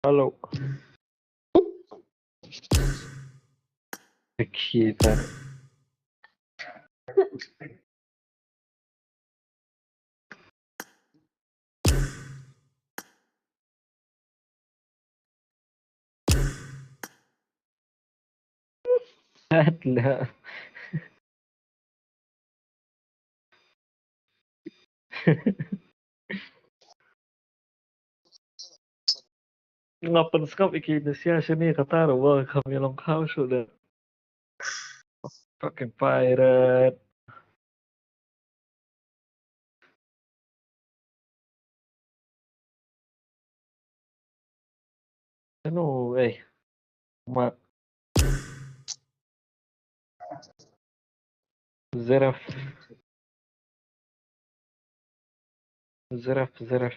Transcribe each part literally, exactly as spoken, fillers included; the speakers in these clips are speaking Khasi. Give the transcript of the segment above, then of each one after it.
Hello. Nikita. Atla. Nga pynskop ïa ki nisia shane kata ruh ba kam ïalong khaw shuh da. Fucking pirate. No way. Ma. Zeraf. Zeraf, zeraf.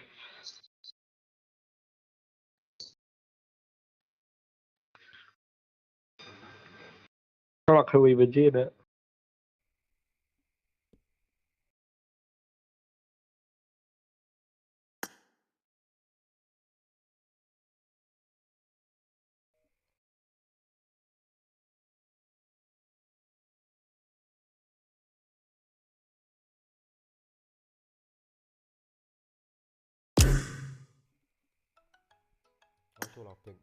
Ka la kawei baje da. Auto lockpik.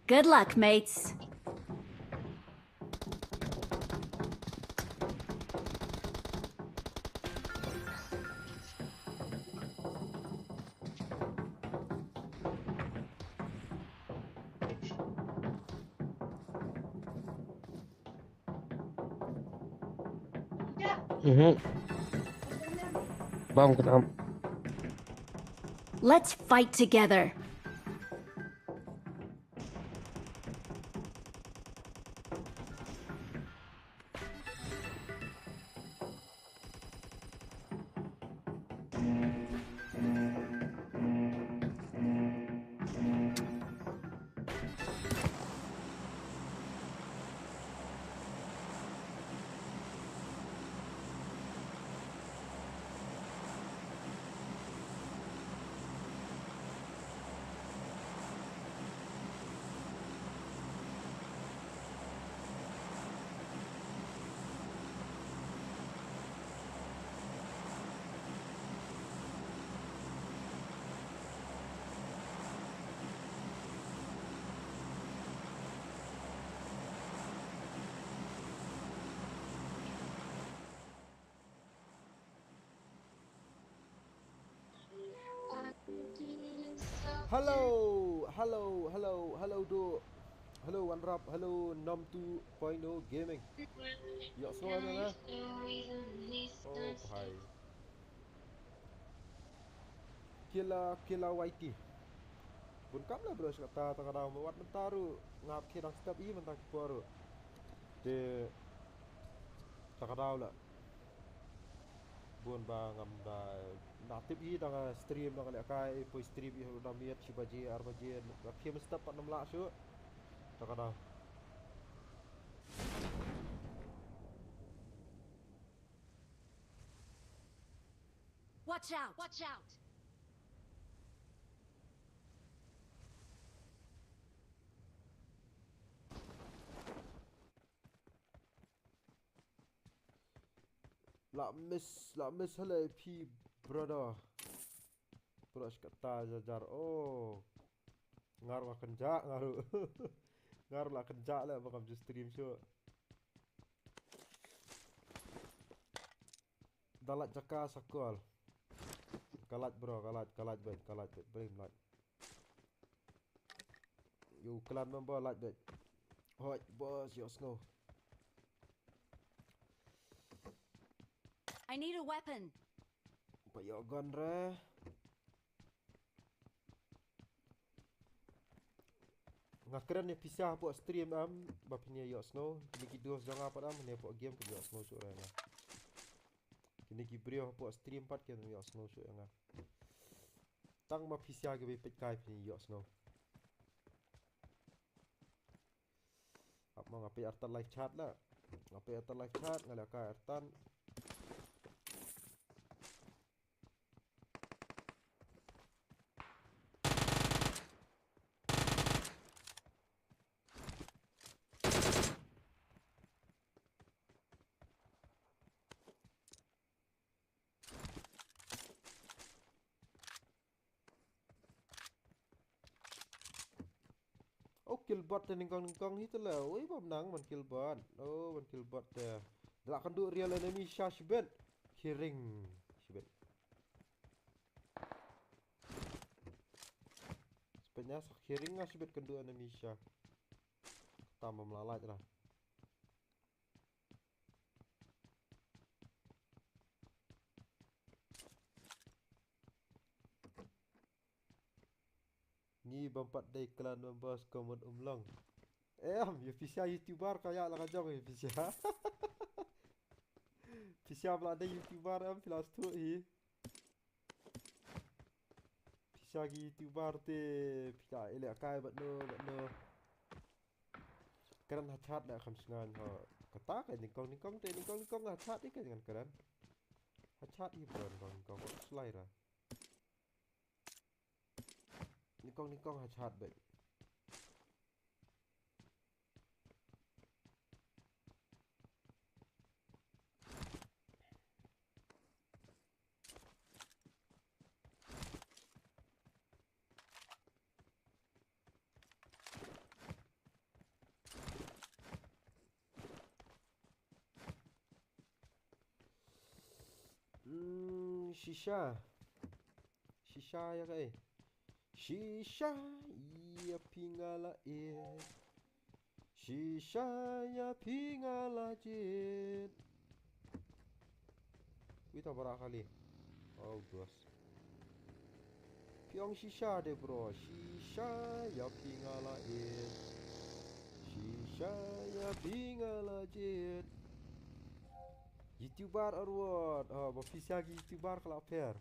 Good luck, mates. Mhm. Bam ka tam. Let's fight together. Hello, hello, hello, hello, do. Hello, One Rap, hello, Nom two point oh Gaming. Ïohsngew ïa nga? Oh, bhai. Kila, kila Y T. Bun kam la bro, sa kata, ta ka daw, wat mynta ruh, nga khie dang step i mynta ki por ruh. Te, ta ka daw la. Bun ba ngam da, da tip i da nga stream da nga lehkai, poi stream i da miet shi baje, ar baje, nga khie mynstep pat ngam lah shuh. Ta ka daw. Watch out! Watch out! La miss, la miss halai phi, brother. Pura shi kata jajar. Oh. Nga ruh nga kynjah, nga ruh. Ngar la kynjah la ba kam ju stream shuh. Da lait jaka sa call. Ka lait bro, ka lait, ka lait bad, ka lait bad, brim lait. Ïa u clan member lait bad. Hoi, boss, ïohsngew. I need a weapon. Ba ïoh gun re. Nga kren ïa phi sha hapoh stream em, ba phin ïohsngew. Kine ki dos jong nga pat em, ne hapoh game kin ïohsngew shuh re nga. Kine ki briew hapoh stream pat kin ïohsngew shuh ïa nga. Tang ma phi sha ki ba peit kai phin ïohsngew. Ap ma nga peit artat live chat la. Nga peit artat live chat, nga leh kai artat. Oh, kill bot te nyngkong nyngkong hi te la. Oi, bym nang ban kill bot. Oh, ban kill bot te. Da la kynduh real enemy sha shibit. Kiring. Shibit. Shibit nya sa kiring nga shibit kynduh enemy sha. Tam bym la lait ra. Ngi bym pat dei clan members comment um long. Em, ïa phi sha YouTuber ka ïa la ka jong ïa phi sha. Phi sha ba la dei YouTuber em phi la sthu hi. Phi sha ki YouTuber te phi la ïalehkai bad no bad no. Kren ha chat da kham sngewbha ho. Kata ka nyngkong nyngkong te nyngkong nyngkong ha chat ïa ka ngan kren. Ha chat ïa bro nyngkong nyngkong ko slai ra. Nyngkong nyngkong ha chat bad. Hmm, shisha. Shisha ïa kaei? Shisha ïa phi nga la ïeit. Shisha ïa phi nga la jied. Wi ta bara kali. Oh, bros. Phi ong shisha de bro. Shisha ïa phi nga la ïeit. Shisha ïa phi nga la jied. YouTuber Arwot. Oh, ba phi sha ki YouTuber ka la pher.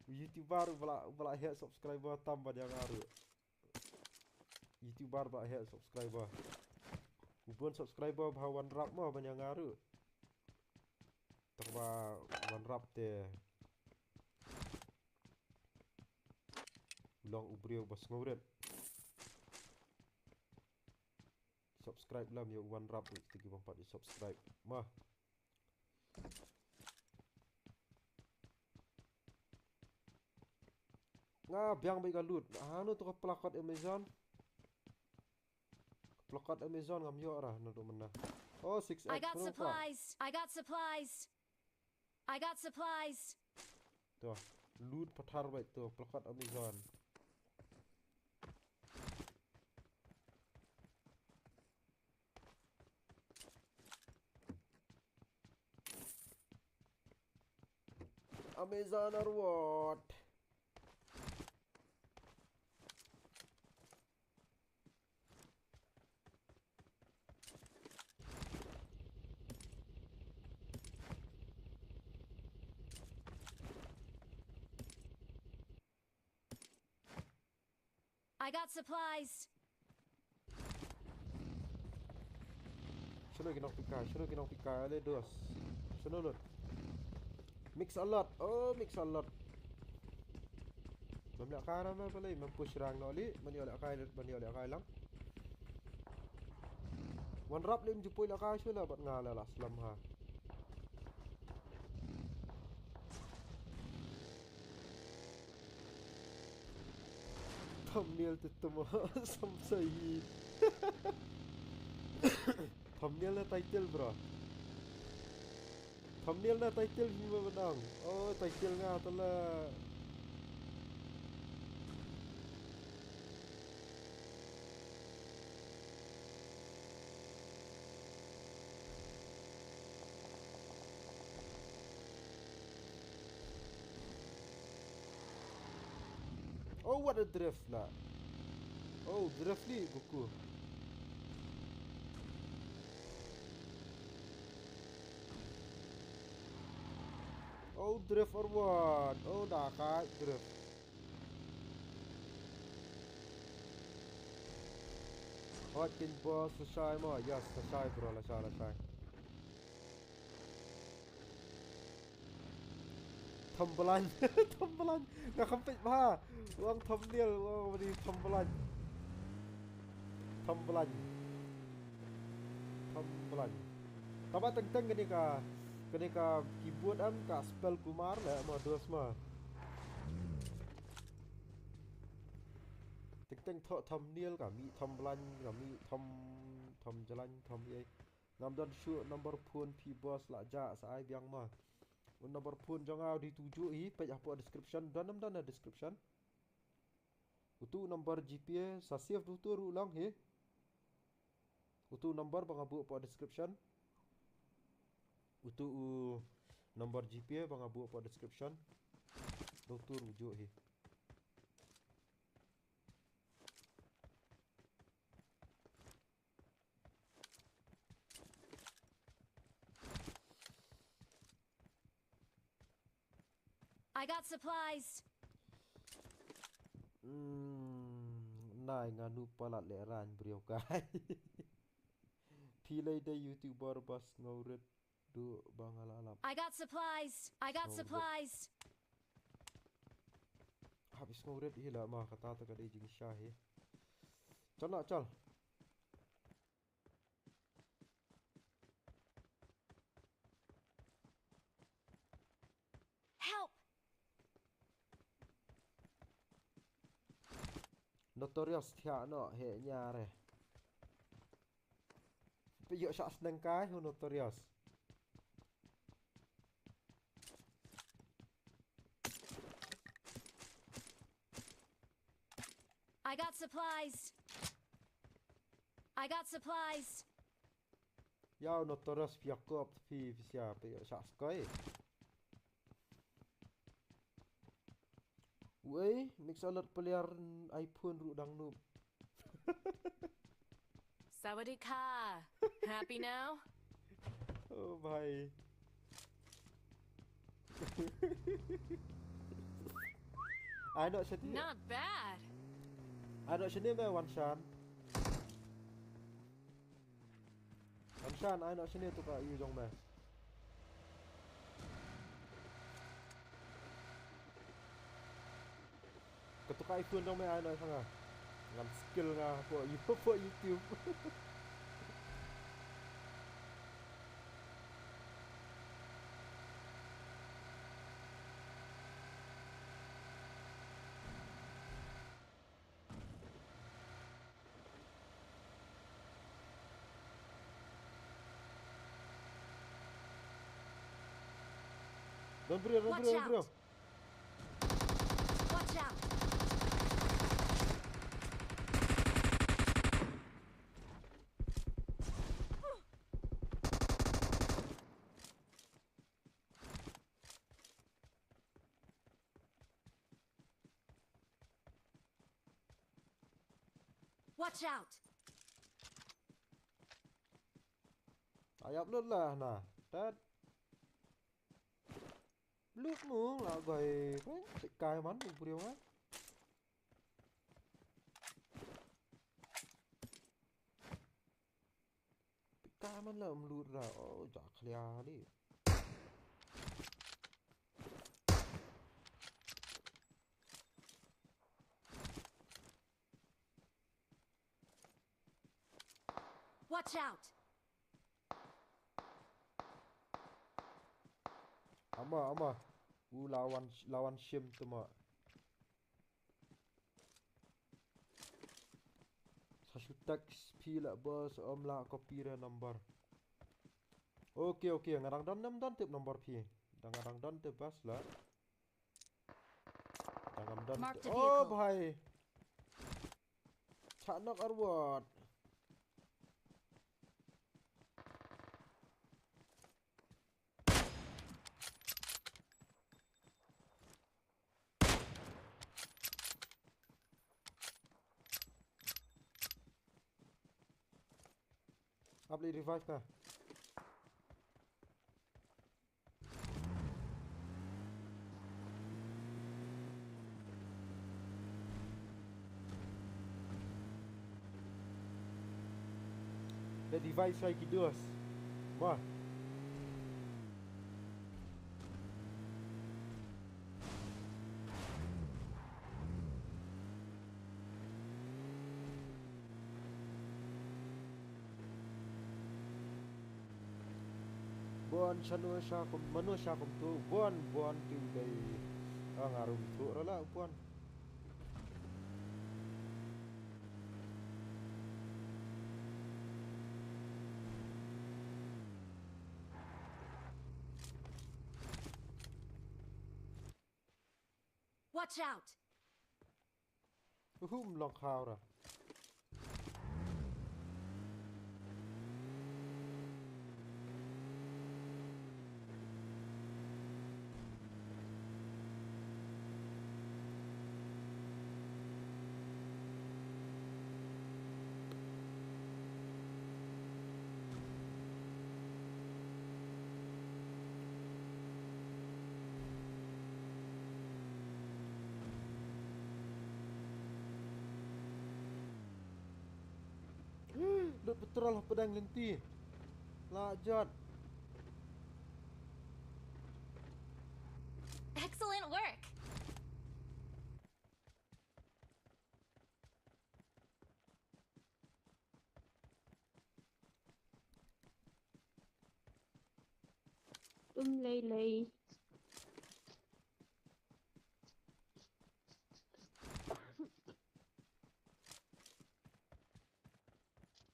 YouTuber ba la, ba la heh subscriber tam ban ïa nga ruh. YouTuber ba la heh subscriber. U bun subscriber ba wan rap mo ban ïa nga ruh. Tang ba wan rap te. U long u briew ba sngewrit. Subscribe lam ïa u wan rap ruh te ki bym pat ïa subscribe. Ma. Nga biang bad ka loot. Hano to ka placard Amazon? Ka placard Amazon ngam ïoh ra naduh mynna. Oh, six X. I got supplies. I got supplies. I got supplies. To, loot pathar bad to placard Amazon. Amazon Arwot. I got supplies. Shano ki nongpika, shano ki nongpika, ale dos. Shano lut. Mix a lot, oh, mix a lot. Mam lehkai na ma balei, mam push rang no li, mani lehkai, mani lehkai lang. Wan rap lim jupui lehkai shula bad nga la la slam ha. Thumbnail te temo samsai hi. Thumbnail na title, bro. Thumbnail na title hi ma benang. Oh, title nga tala. Oh, what a drift la. Oh, drift ni buku. Oh, drift or what? Oh, da kai drift. Hot king boss, lashai mo. Yes, lashai, bro, lashai, lashai. Thom blan, thom blan. Nga kham peit bha. Wang thumbnail, wang bani thom blan. Thom blan. Thom blan. Taba teng teng kane ka, kane ka keyboard em ka spell Kumar le ma dos ma. Teng teng thoh thumbnail ka mi thom blan, ka mi thom, thom jlan, thom ei. Ngam don shuh number phone phi boss, la jah sa ai biang ma. U number phone jong nga u dei tu juh hi, peit hapoh description, don nam don ha description. Utu number G P A sa save dutur u long hi. Utu number ba nga buh hapoh description. Utu u number G P A ba nga buh hapoh description. Dutur u juh hi. I got supplies. Hmm, nai nga nu palat le ran brio kai. Phi lei de YouTuber bas ngaurit du ba nga la lap. I got supplies. I got supplies. Habis ngaurit hi la ma kata ta ka dei jing sha hi. Chal na chal. Help! Notorious thiah noh he nya re. Pe yo shah sneng kai hu Notorious. I got supplies. I got supplies. Yow, Notorious pia kop phi phi sia pe shah skoi. Wei, mix alert player iPhone ruh dang noob. Sawadee ka. Happy now? Oh bhai. Ai noh shane. Not bad. Ai noh shane me Wanshan. Wanshan ai noh shane tu ka yu jong me. Ka tu ka iPhone jong me ai noh sanga. Ngam skill nga po you po YouTube. Don brio, don brio, don brio. Watch out! Watch out! Ayap lut lah na. Tat. Lut mung lah gai. Kai man tu brio kan. Pika man la mlut ra. Oh, ja khlia li. Watch out. Ama, ama. U lawan, lawan shim tu ma. To text phi lah bos, ym lah copy re number. Okay, okay, nga dang don, ym don tip number phi. Dang, nga dang don tip bas lah. Dang, ym don. Marked a Oh, vehicle. Bhai. Chak nok arwat. Ap leh revive ka. Leh revive shai ki dos. Mo. Bun shano sha kum, mano sha kumto, bun, bun, tu dei. Ah, nga ruh tu rala, bun. Watch out! Hum, long khaw ra. Lut petrol ha pdeng lynti. La jot. Excellent work. Um lei lei.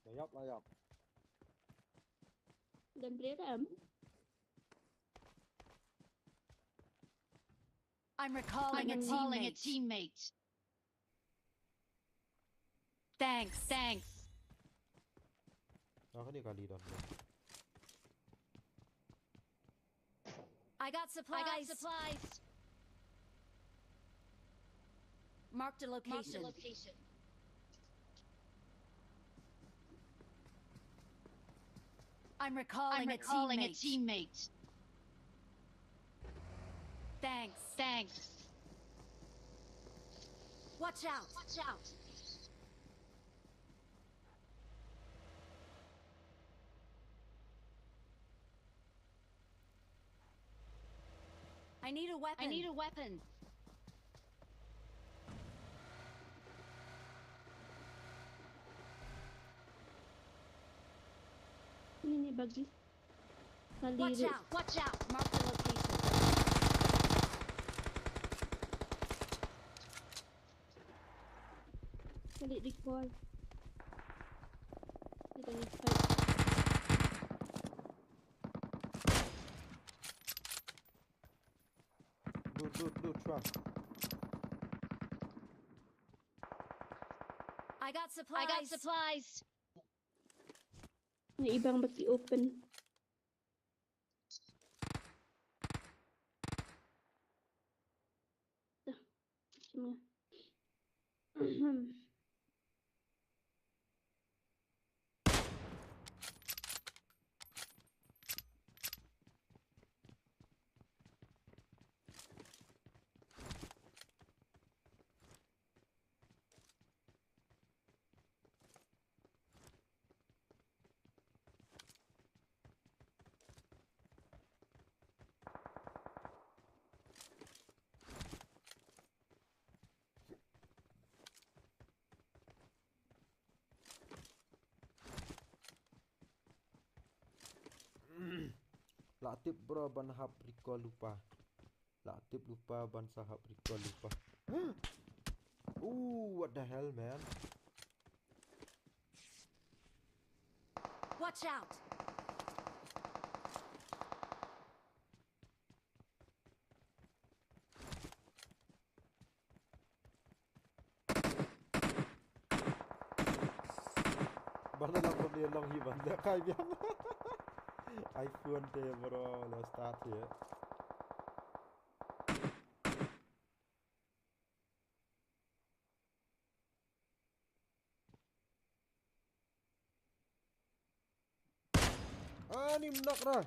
La ïap, la ïap. Dang bret em? I'm recalling a teammate. Thanks, thanks. Ah, kane ka lead on. I got supplies. I got supplies. Marked a location. Marked a location. I'm recalling, I'm recalling a teammate. A teammate. Thanks. Thanks. Watch out. Watch out. I need a weapon. I need a weapon. Ini ni bagi. Kali. Watch out! Watch out! Mark the location. Kali recall. Kita ni fight. Loot, loot, loot, truck. I got supplies. I got supplies. Ni ibang baki open. Dah. Cuma. La tip bro ban hap recall lupa. La tip lupa ban sa hap recall lupa. Ooh, what the hell, man? Watch out! Ban da long kumne long hi ban da kai biang. iPhone te bro, la start hi. Ani mnok ra.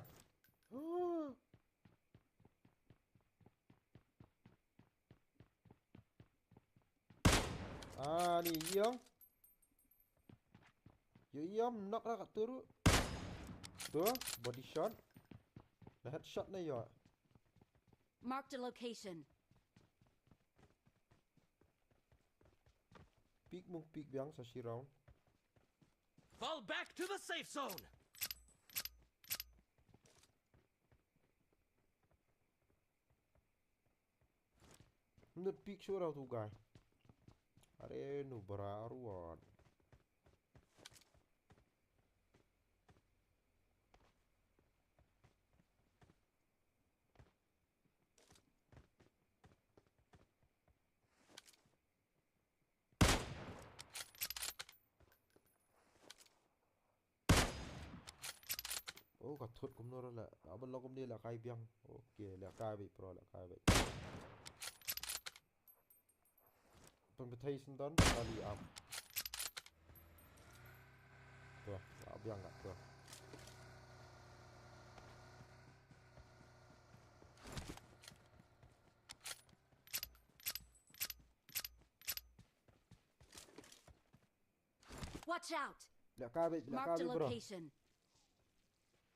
Ani yong. Yo yong mnok ra kat turu. Tu, body shot. Na headshot na yo. Marked a location. Pik mung pik biang sa shirong. Fall back to the safe zone. Mnut pik shura tu guy. Are nu bara ruan. Oh, ka thut kumno ra la. Aban lo kumne la kai biang. Okay, la kai beit pro, la kai beit. Pang bethai sinton kali am. Tu, la biang ka tu. Watch out! La kai beit, la kai Marked a beit bro. Location.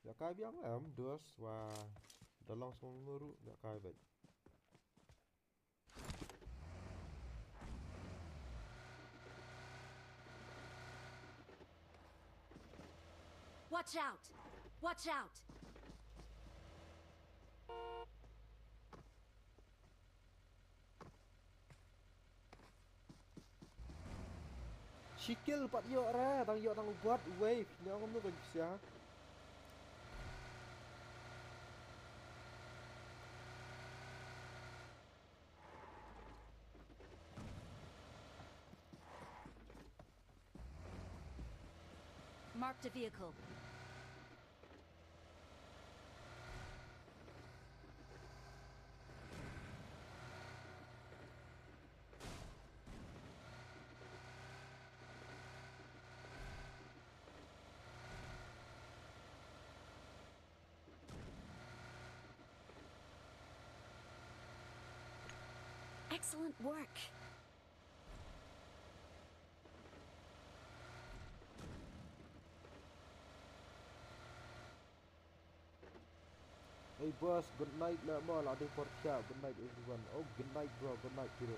La kai biang em, dos wa. Dalang semua meru, la kai beit. Watch out! Watch out! Shikil pat yo ra, tang yo tang buat wave, ni ong mno kan sia. Marked a vehicle. Excellent work. Hey boss, good night la mo, la dei por thiah. Good night everyone. Oh, good night bro, good night bro.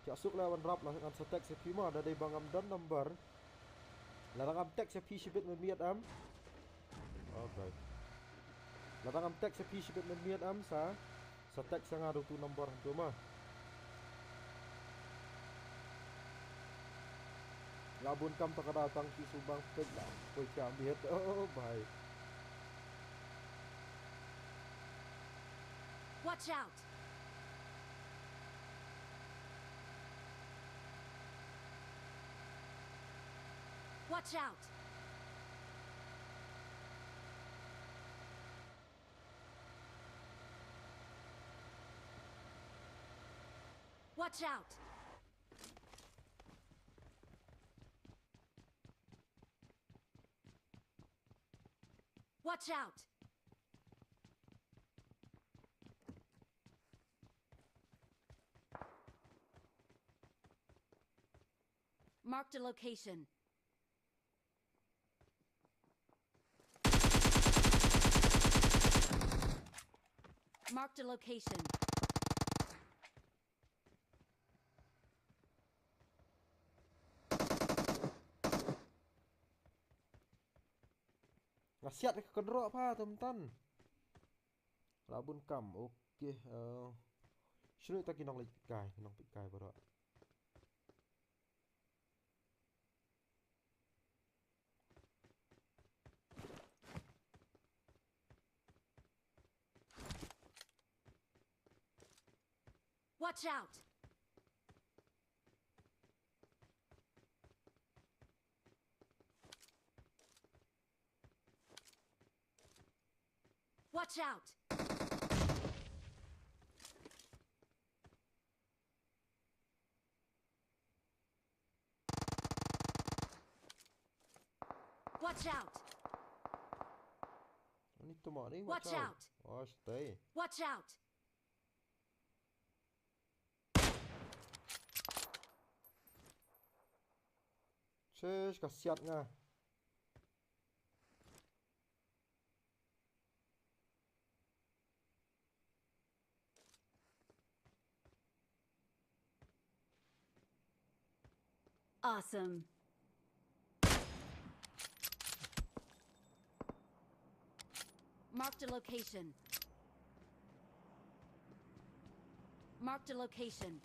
Thiah suk la wan rap la ngan sa text ïa phi mo, da dei ba ngam don number. Lada ngam text ïa phi shibit mynmiet em. Okay. Lada ngam text ïa phi shibit mynmiet em sa. Sa text ïa nga da utu number hangto ma. La bun kam ta ka da tang ki subang pek la. Poi ka miet. Oh bhai. Watch out! Watch out! Watch out! Watch out! Marked a location. Marked a location. Nga siat ka kynroh pha tam tan. La bun kam. Okay, eh. Shinu ta ki nong leit peit kai, ki nong peit kai baroh. Watch out! Watch out! Watch out! Ani tu mari, watch out. Watch out! Watch out! Sis, ka siat nga. Awesome. Marked a location. Marked a location.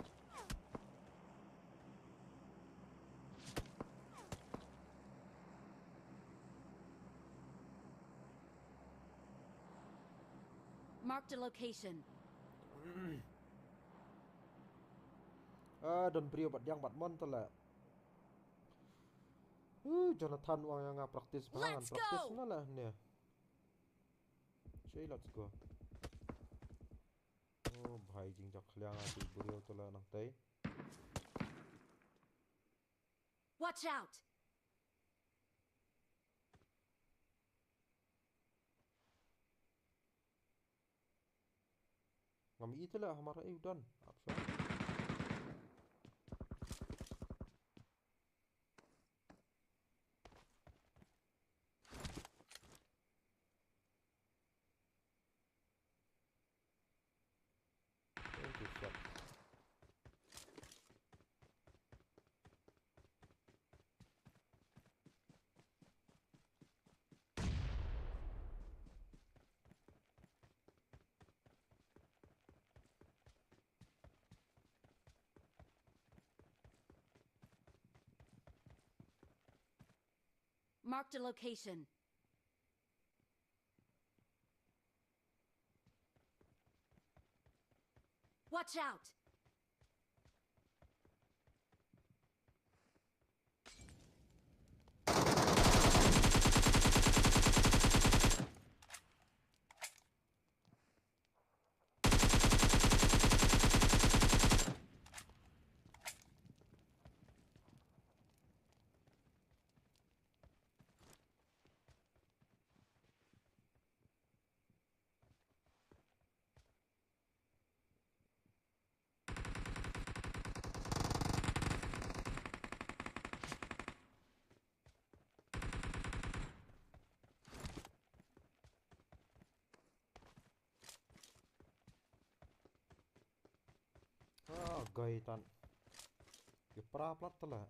Marked a location. Ah, don briew bad diang bad mon tala. Uh, Jonathan wang yang practice bang practice na lah ni. Cei, let's go. Oh, bhai, jing jak khliang a tu briew tala nang tai. Watch out! Ngam ite la hamar e udan. Apsa. Thank you, sir. Marked a location. Watch out! Ah, gai tan. Ki pra plat tala.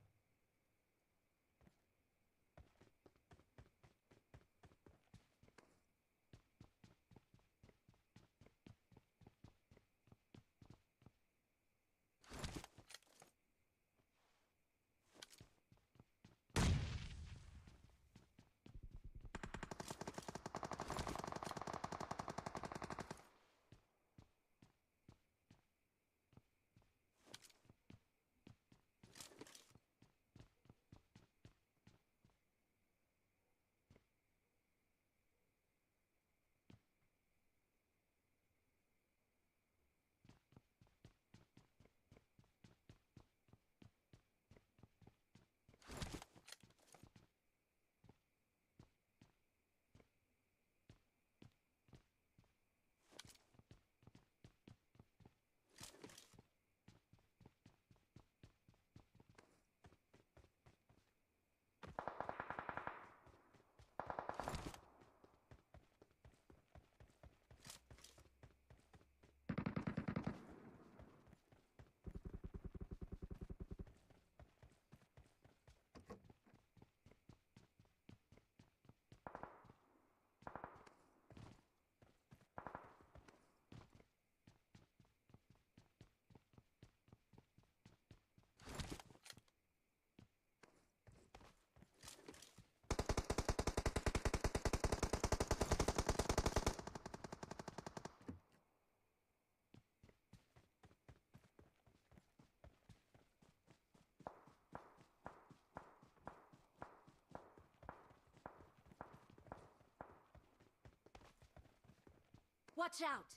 Watch out!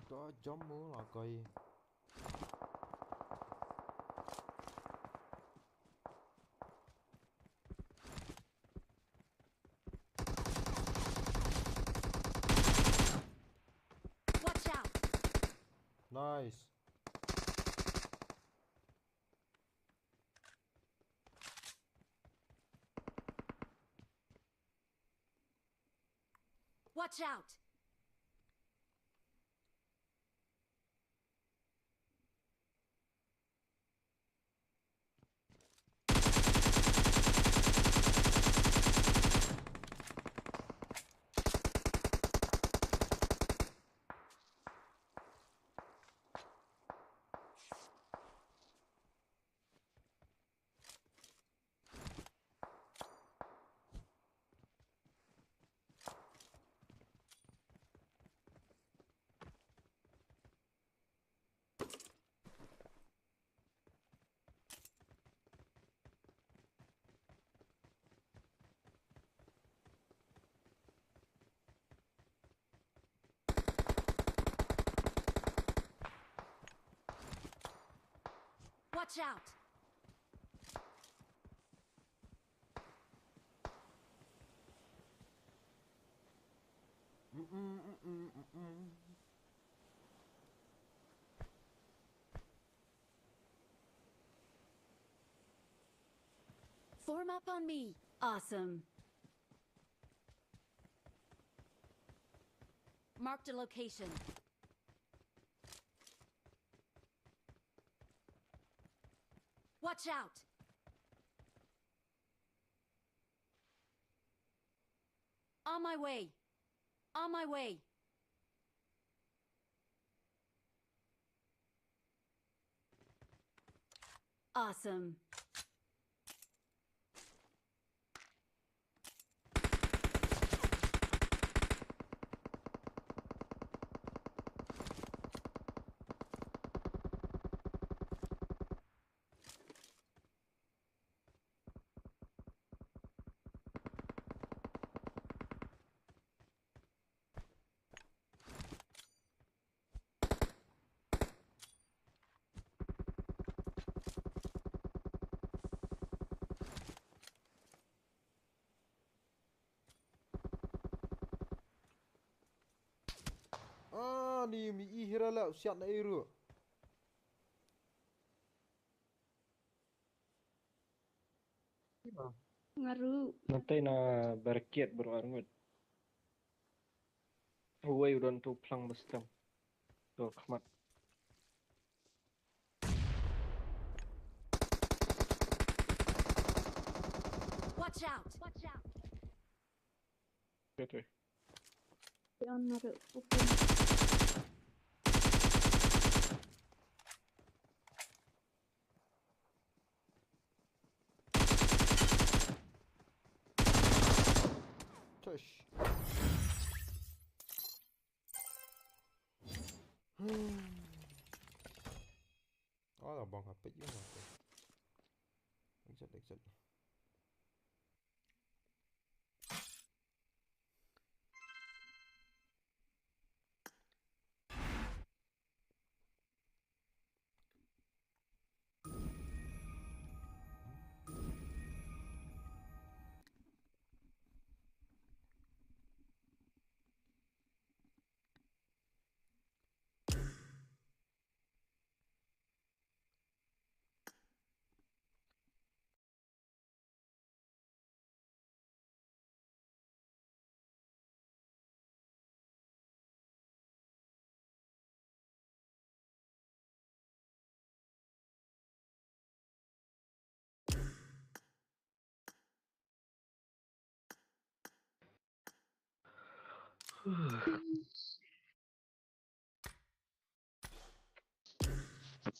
To jump mo la kai. Watch out! Nice. Watch out! Watch out! Form up on me. Awesome. Marked a location. Watch out! On my way. On my way. Awesome. Ah, ni mi i hira la u siat na eru. Nga ruh. Natai na barkiat baroh arngut. Uwei u don tu phlang ba stem. Tu khmat. Watch out! Watch out! Better. Yan naruh open. Tush. Hmm. Oh, la bang hapit yung ako. Exit, exit.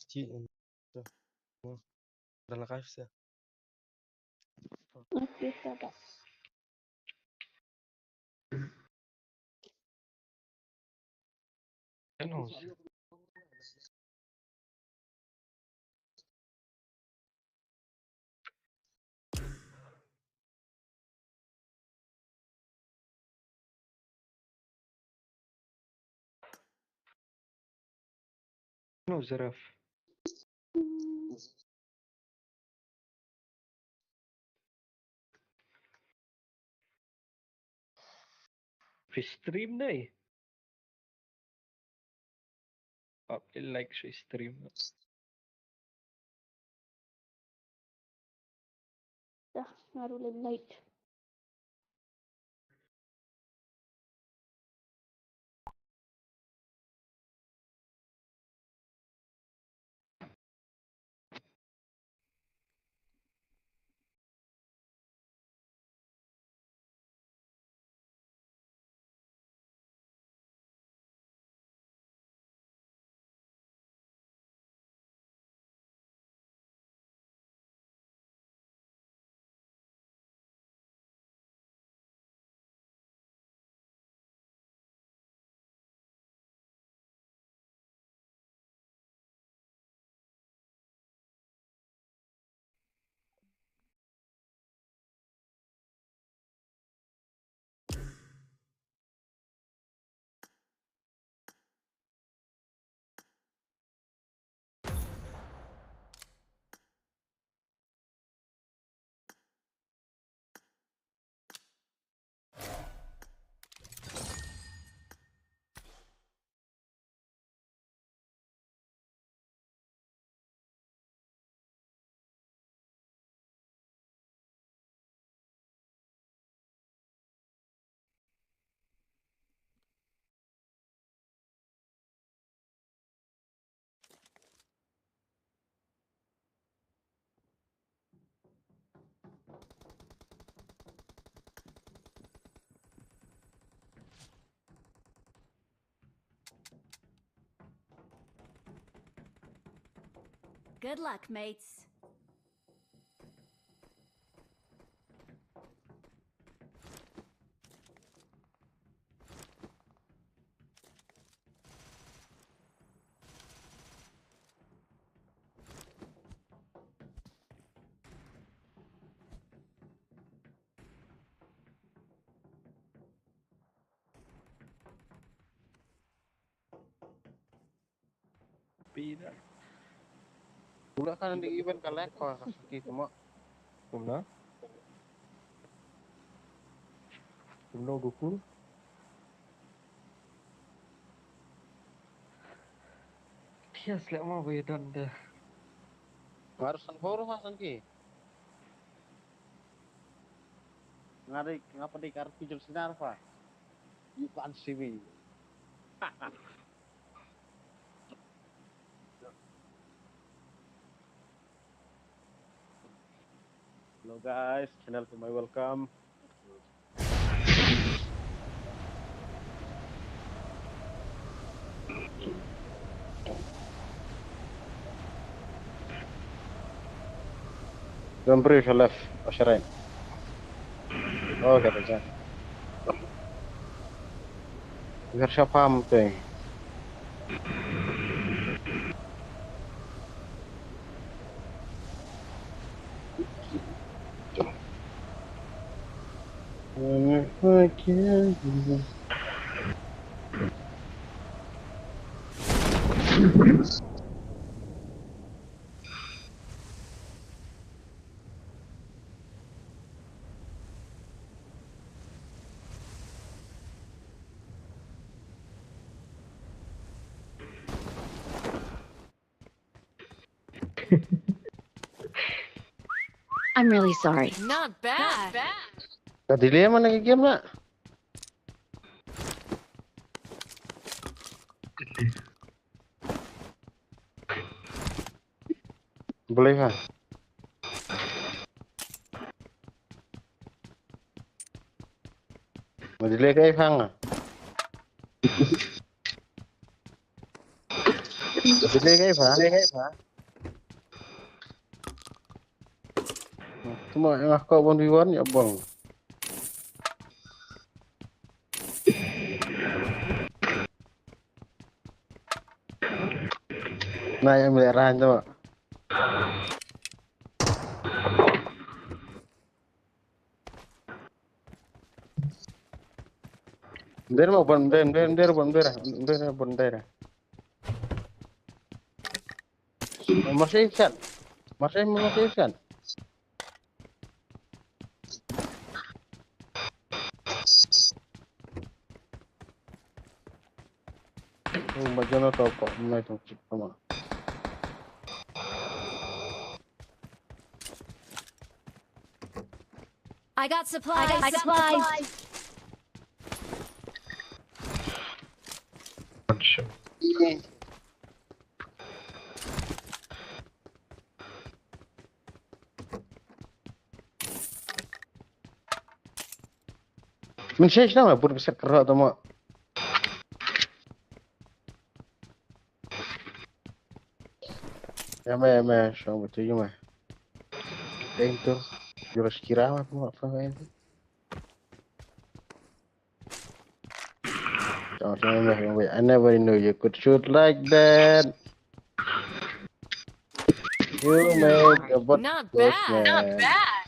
Ci, em, to. Mo. Dah la kaf sa. Okay, sabar. Ano? No, Zaraf. Fi stream dei. Ap like shu stream. Dah, ngaru lem light. Good luck, mates. Pida. Pula kan di event ka lek ko ki semua. Kumno? Kumno Gokul? Yes, lek mo we don de. Harus san poro ha san ki. Ngari ngapa di kar pijul sinar pa. You can't see me. Hello guys, channel to my welcome. Don't breathe left, oh, right. Okay, baca. Biar siapa mesti. I'm really sorry. Not bad. Ka delay man ka game na. Boleh ha. Boleh kai phang. Boleh kai phang. Cuma yang aku one v one ya bang. Na yang melihat rahan tu. Nder mo bon nder nder nder bon nder nder bon nder. Masih isan. Masih, masih isan. Oh, ma jana tau ko, ma tong chip ma. I got supplies. I got supplies. Min shay shnong la pur biset kerok tu mo. Ya me, ya me, shnong betul ya me. Deng tu, jurus kira mah tu apa main tu. Shnong, shnong, shnong, shnong, I never knew you could shoot like that. You make a butt Not bad. Not bad.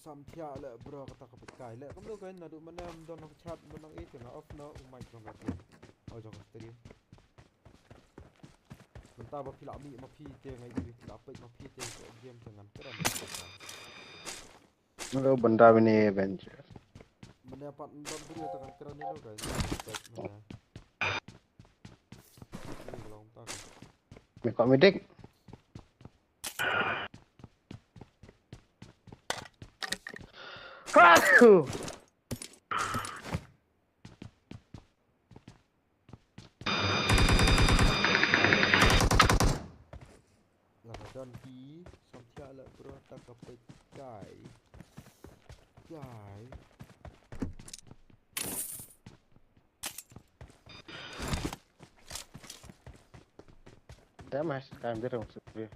Sam thiah le bro kata ka peit kai le. Kumno kai naduh mynne ym don ka chat mynne ïa nga off noh u mic jong ka stream. Oh jong ka stream. Mynta ba phi la mih ma phi te ngai ïa phi la peit ma phi te ka game te ngan kren. Lo benda bini bench. Mynne pat don bri ta kan kren ni lo kai. Peit mynne. Ni long ta kan. Me ko midik. Aduh. Lah ka don ki sam thiah la bro ta ka peit kai. Kai. Dah mas kan biru sendiri.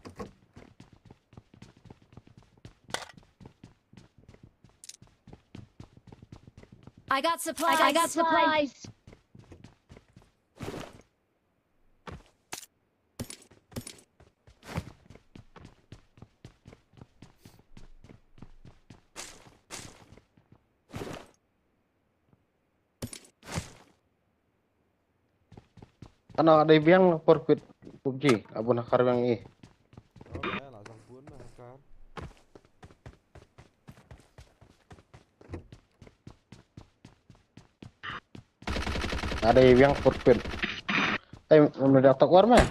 I got supplies. I got supplies. Ano dei biang por kwit PUBG abun hakar biang i. Oh, ya, la sang pun na hakar. Ada yang footprint. Eh, meledak tak war mah.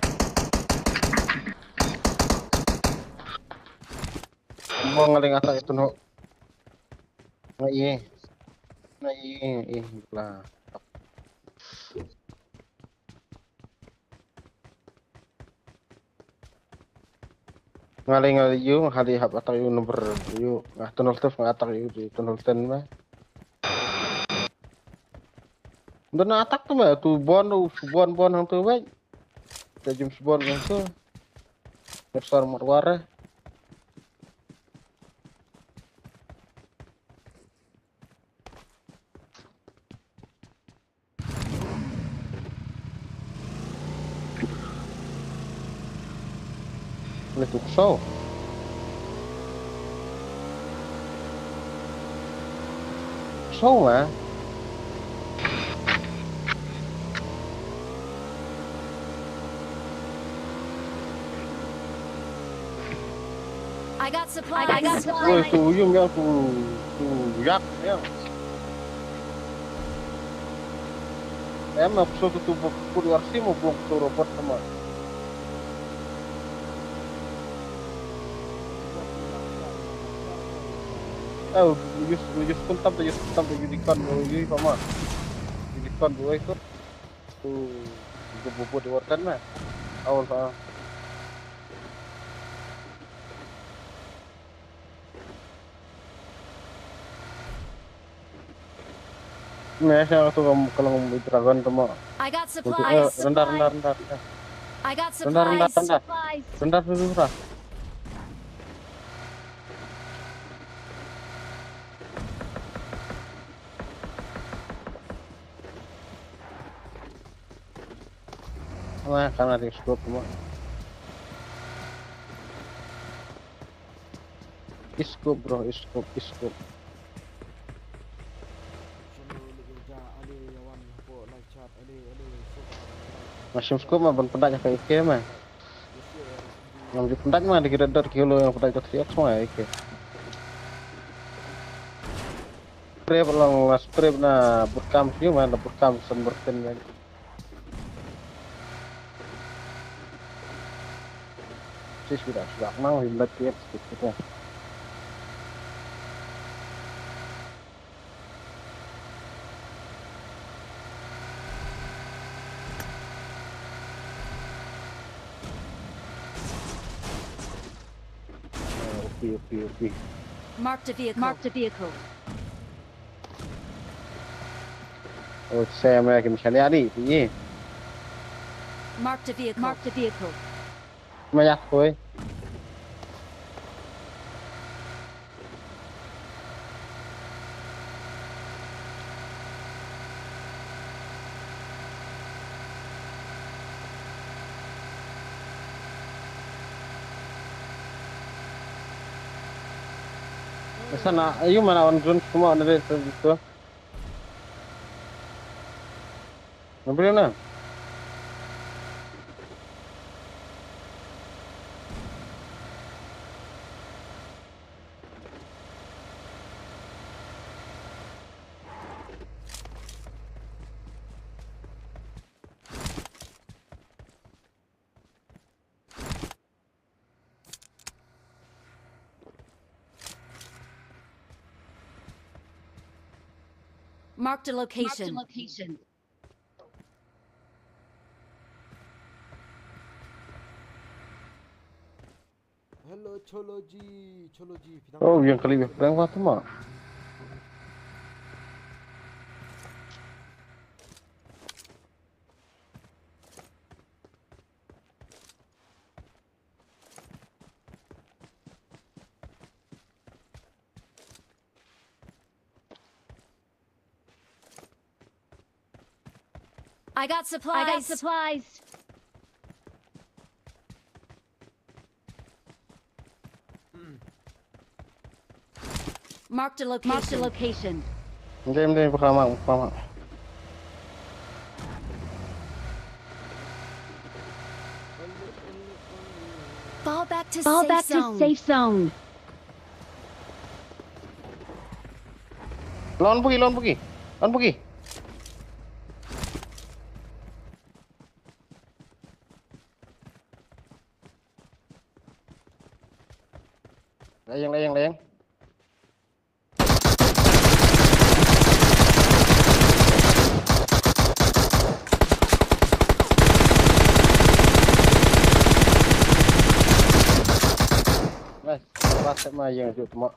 Mau ngeling atas itu no. Nah, iya. Nah, iya, iya, lah. Nga lei nga yu nga hali hap atak yu number yu nga tunnel tuf nga atak yu di tunnel ten ma. Nda na atak tu ma tu bon tu bon bon hang tu wei. Te jum bon hang tu. Bersar mat wara. Let's go. So, man. I got supplies. I got supplies. Oi, tu yum yang tu tu yak yang. Em, aku so tu tu put warsi mo buang tu robot sama. Eh, yus yus kuntam tu yus kuntam tu unicorn tu yus sama. Unicorn tu itu. Tu tu bubut di warkan mah. Awal ha. Ni saya tu kalau dragon tu mah. I got supplies. Rendah rendah rendah rendah. I got supplies. Rendah rendah rendah. Rendah tu rendah. Nga kana di scope mo. Scope bro, scope, scope. Nga shim scope ma ban pyndat ïa ka A K ma. Ngam ju pyndat ma, dei ki red dot ki hulu ïa pyndat da three X ma A K. Trip lang la trip na boot camp shu ma, na boot camp san berken ïa. Sis, sudah, sudah. Mang, limbat dia, sedikit ya. Ah, okay, okay, okay. Marked a vehicle. Marked a vehicle. Oh, saya meh, kim shani ani, ini. Marked a vehicle. Marked a vehicle. Maya koi. Sana, ayu mana on drone semua on the way to. Ngambil na. Marked a location. Marked a location. Hello, Choloji, Choloji, phi dang. Oh, yang kali yang prank Fatima. I got supplies. I got supplies. Marked a location. Marked a location. Ndem, ndem, buka mak, buka mak. Fall back to Fall safe back to zone. Safe zone. Lawan pergi, lawan pergi. Lawan pergi. Layang, layang, layang. Nice. Pas ma yang juk tuma.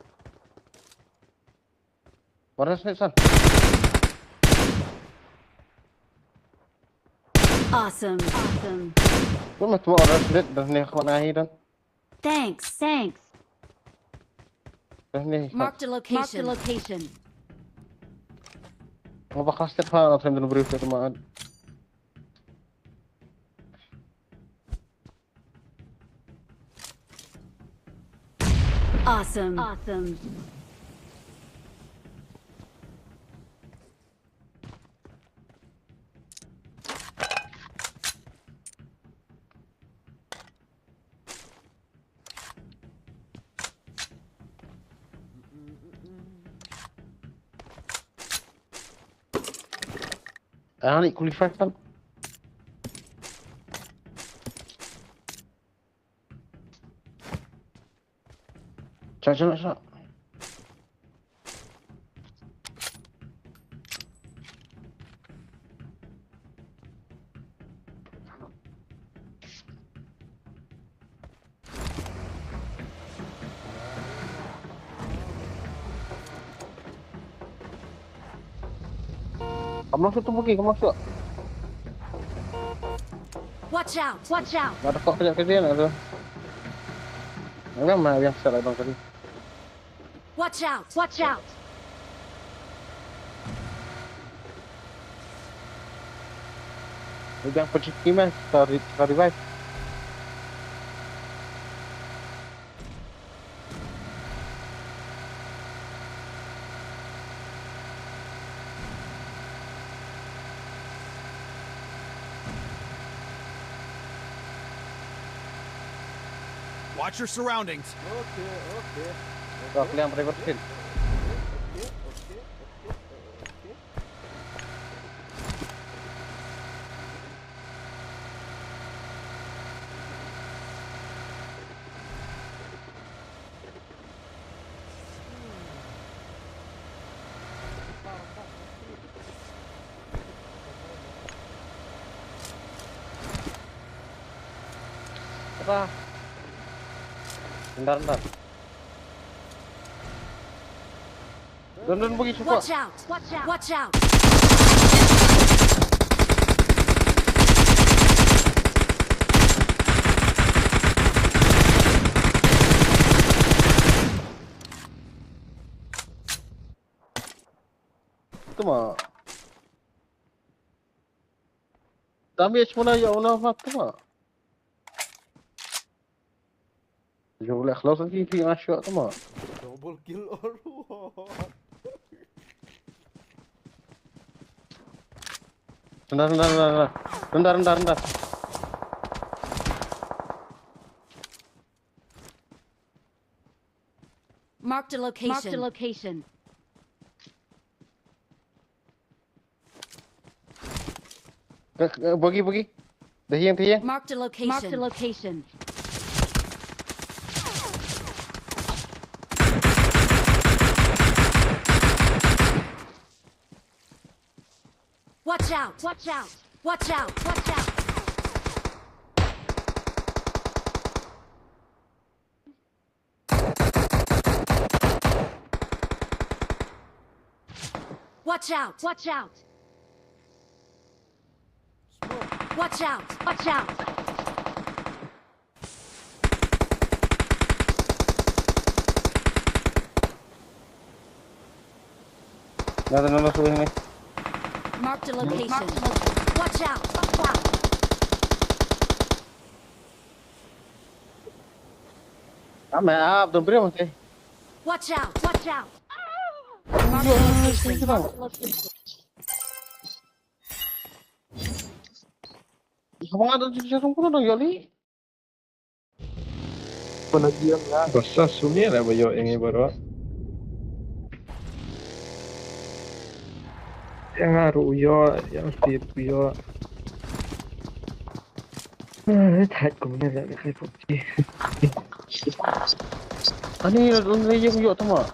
Waras ni san. Awesome. Awesome. Pun mah tuma waras lit dah ni khmat ahi dan. Thanks. Thanks. Dah ni. Marked a location. Marked a location. Ngapa kelas tet ha, trim dan brief tu mat. Awesome. Awesome. Ah, ni qualify kan. Cak, cak, cak. Kam long shuh tu buki, kam long shuh. Watch out! Watch out! Ada kok kejap kerja nak tu. Memang yang salah bang tadi. Watch out! Watch out! Biang pynshit ki me, sorry, sorry, bhai. Watch your surroundings. Okay, okay. Dah, okay, kliang pada okay, bersin. Okay, okay, okay, okay, okay, okay. Apa? Bentar, bentar. Don, don, pergi support. Watch out! Watch out! Watch out! Tama. Damage mo na ïa una, ma, tama. Yo, leh close ki, ki nga shot, tama. Double kill or what? Rendah, rendah, rendah, rendah. Rendah, rendah, rendah. Marked a location. Marked a location. Eh, eh, bagi, bagi. Dah hiang, dah hiang. Marked a location. Marked a location. Watch out! Watch out! Watch out! Watch out! Watch out! Watch out! Watch out! Watch out! Nada, no lo subes ni. Marked a location. Watch out! Watch out! Ame ap dong beri mesti. Watch out! Watch out! Marked a location. Marked a location. Ih, abang ada di situ pun ada gali. Pernah diam lah. Basa sumia lah bayo ini baru. Yang aru uyo, yang tip uyo. Ah, tight ko mena nak kai pop. Ani la dun le yung yo tama.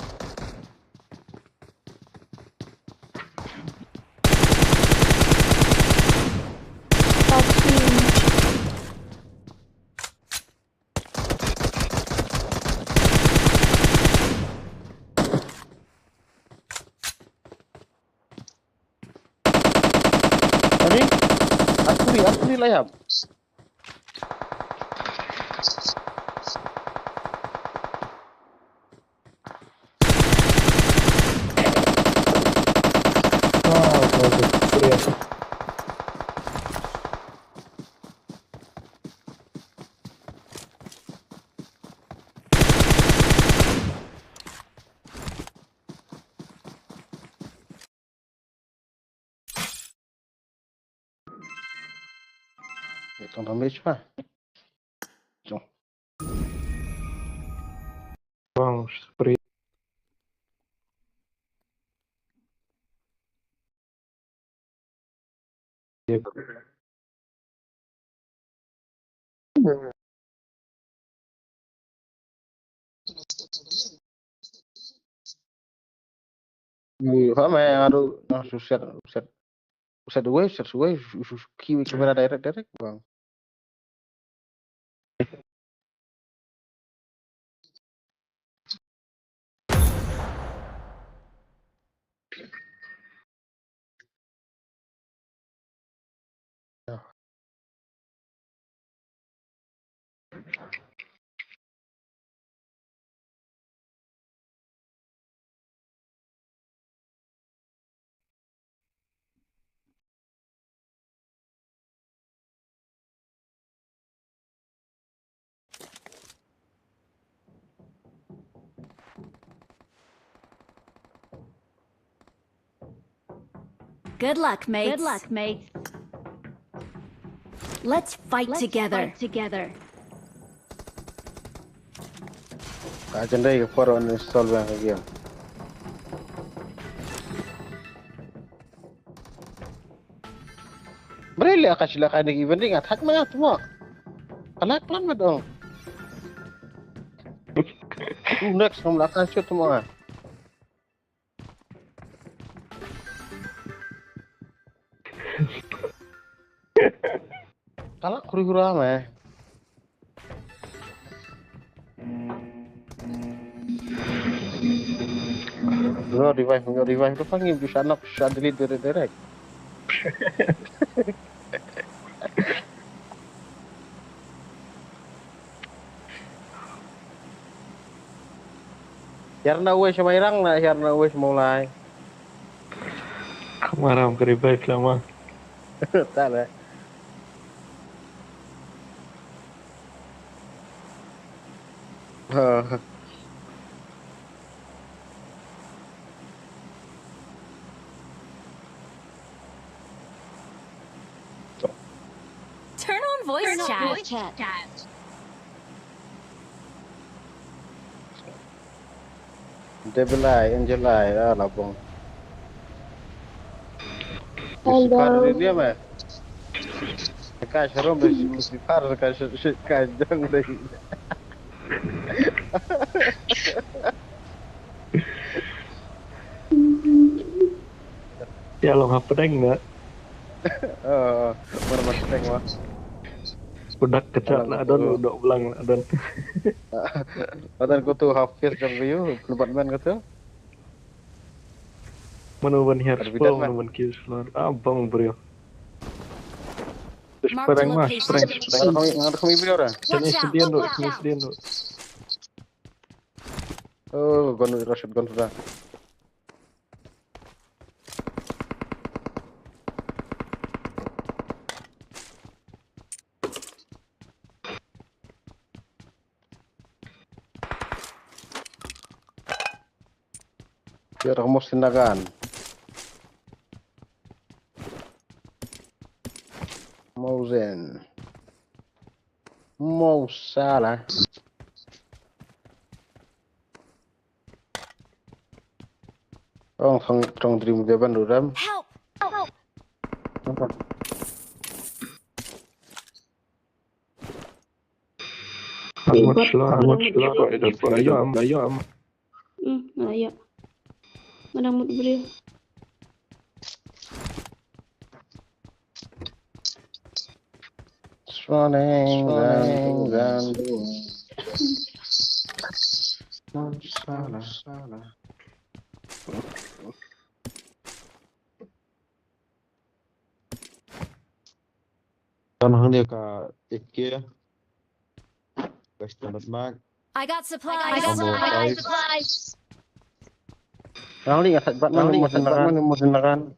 Ani? Artillery, artillery la ïap. Ah, bagus. Clear. Ito na miss pa. Ito. Bang, sprint. Mu, ha, me, aduh, nah, suset, suset. Suset wei, suset wei, su-, su-, su-, kiwi kamera direct, direct, bang. Good luck, mates. Good luck, mates. Let's fight Let's together. Fight together. Ka jan dei ka por uninstall ba ka game. Bre le ka sila ka ni even ring attack ma tu mo. Anak plan ma dong. Tu next ngam la ka shoot tu mo. Kala kuri kura me. Yo revive, yo revive tu pangi bisa nak bisa delete direct direct. Hiar na uwe sha Mairang na hiar na uwe sha Mawlai. Kamaram kari baik lama. Tala. Turn on voice chat. Devilai, Angelai, ah, labong. Hello. Sipar ni dia mah. Ka sharom deh, sipar ka shi ka jang deh. Ya long hapdeng na. Oh, mar mar teng wa. Udak kechat la adon, udak ulang la adon. Adon ko tu half face jong view, lebat man ko tu. Mano ban hiar spol, mano ban kill spol. Ah, bang bro. Mark the location. Spereng mas, spereng, spereng. Ngan kami bro dah. Sini sedian tu, sini sedian tu. Oh, gun, rush gun sudah. Biar kamu sinagan. Mauzen. Mau salah. Ong thong thong dream dia ban ruram. Help! Help! Amat shlor, amat shlor, ayo am, ayo am. Hmm, ayo. Mana mut beri. Swaneng dan salah. Kan hang dia ka A K. Guys, tamat mak. I got supplies. I got supplies. Hang li ngat bat man mo sinakan.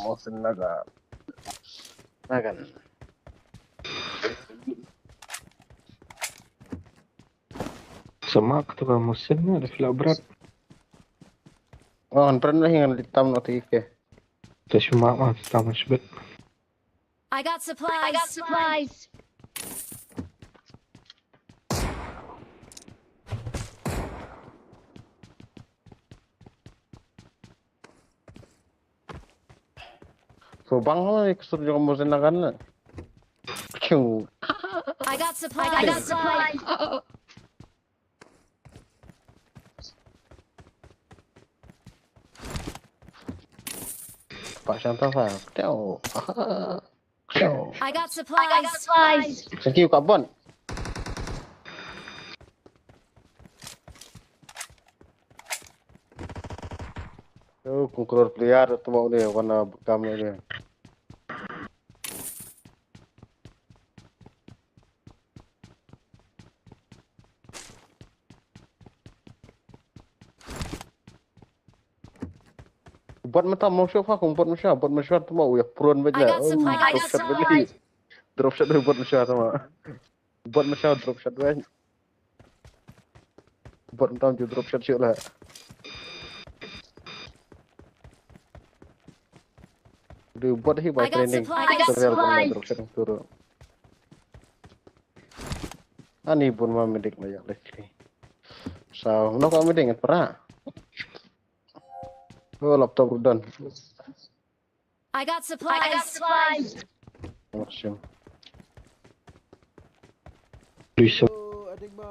Mo sinakan. Nakan. Semak tu kan musim ni ada pula berat. Oh, pernah yang ditam no tiga. Terus semak mah tam sebet. I got supplies. I got supplies. So bang ho, kusur jong mo sinakan na. Piu. I got supplies. I got supplies. Pak Shanta fa. Teo. Teo. I got supplies. Thank you, Kabon. Oh, conqueror player tu mau ni, warna bekam ni. Bot mata mau show fa, kong bot masha, bot masha tu mau ya prone baja. I got supplies. I got supplies. Drop shot bot masha tu mau. Bot masha drop shot baja. Bot mata ju drop shot show lah. Dei bot hi ba I got training. Supplies. I got supplies. Ani bun ma medik ma yak lek. Sa no ka medik ngat para. Oh, laptop rudan. I got supplies. I got supplies. Oh, sim. Hello, Adik Ma.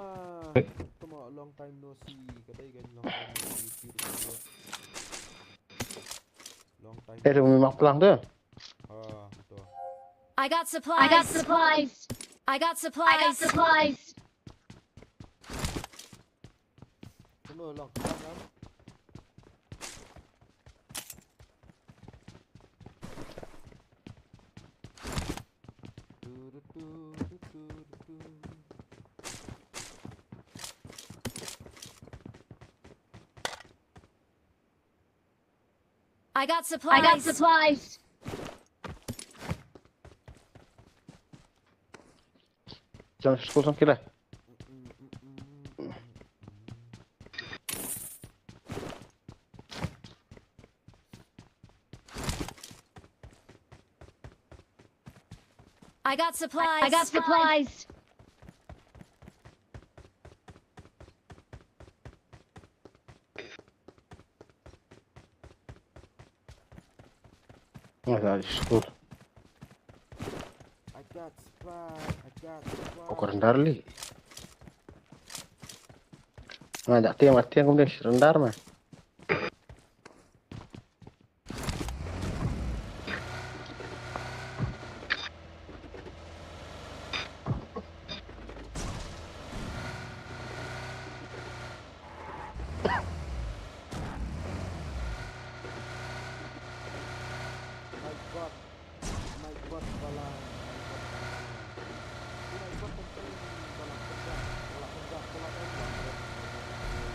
Come on, long time no see. Kadai kan long time no see. Long time. Eh, tu memang pelang tu. Ah, betul. I got supplies. I got supplies. I got supplies. I got supplies. Come on, long time. I got supplies. I got supplies. Jump, school jump killer. I got supplies. I got supplies. Nga sa school. Ko ka rendar li. Nga dak tiang, dak tiang kumne rendar ma.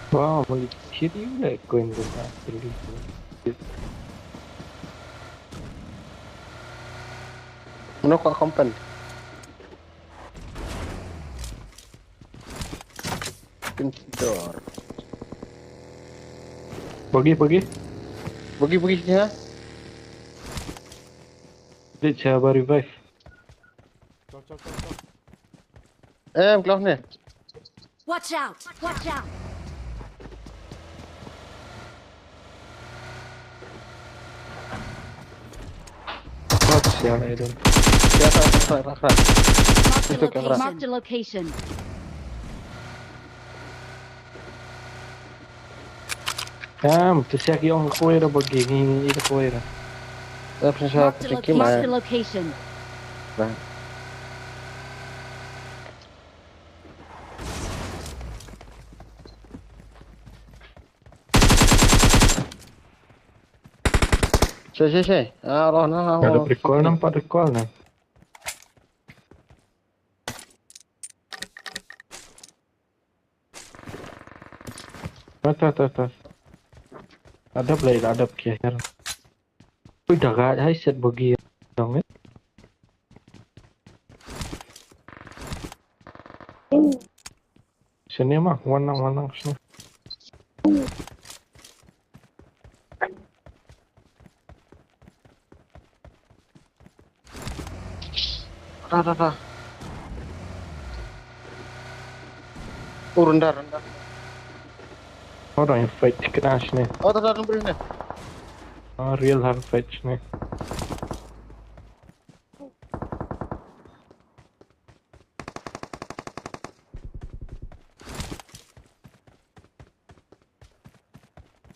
Wow, mali kiri udah koin guna pilih. Mano ka company? Pintor. Bagi, bagi. Bagi, bagi, ya. Dia cuba revive. Chal, chal, chal, chal. Eh, close ni. Watch out! Watch out! Watch ya, I don't. Ya, tak, tak, tak, tak, tak. Marked a Itu kamera. Location. Marked a location. Kam, tu siak yong kue dah bagi ni, itu kue dah. Dah pisa Marked a pisa location. Kim, Marked a ah. Location. Dah. Shay, shay, shay. Ah, roh na, roh. Ada recoil nampak, recoil na. Atas, atas, atas. Ada play, ada play. Ui, dah gad, hai set bagi dong, eh. Sini mah, wanang, wanang sini. Dah, dah, dah. Oh, rendah, rendah. Orang yang fight kena sini. Oh, dah, dah, dah, dah. Oh, real hard fight sini.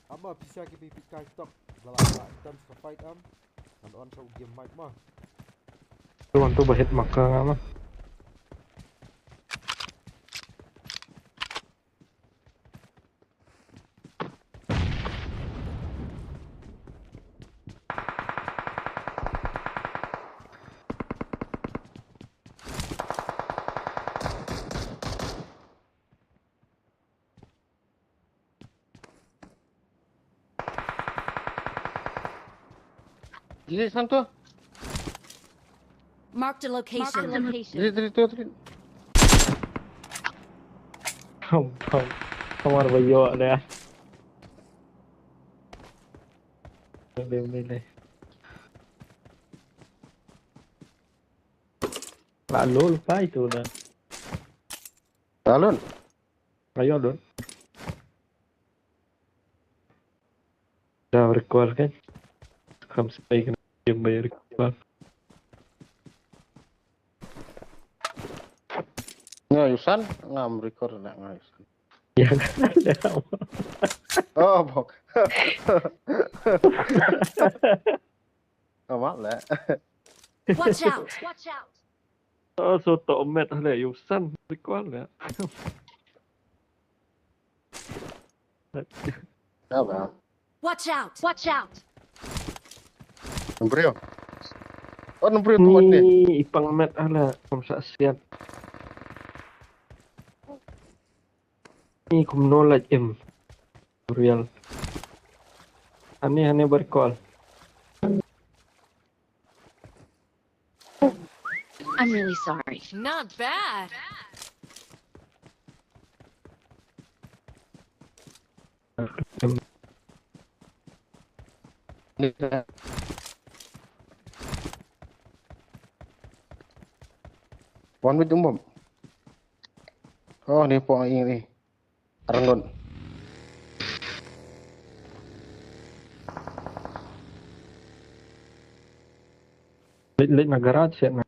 Ama pisa ki pi pi kai tok. Bla bla bla. Itam sa fight am. An on sa game mic ma. Tu an tu ba hit maka nga ma. Jili sang tu. Marked a location. Jili, jili tu, jili. Bang, kamar bayo ada. Boleh, boleh. Ba lol pa itu dah. Alun. Ayo, Lun. Dah recall kan? Kam spy kena game bayar recall. Nga yusan, ngam record na nga yusan. Ya kan? Oh, bok. Amat lah. Watch out! Watch out! Oh, so to met le yusan recall ya. Apa? Watch out! Watch out! Nombor yo. Oh, nombor yo tu ni. Ipang met ala kum sa siat. Ni kum no laj im. Real. Ani ani berkol. I'm really sorry. Not bad. Wan bit umbom. Oh, ni pong ini. Arngon. Late late na garage ya na.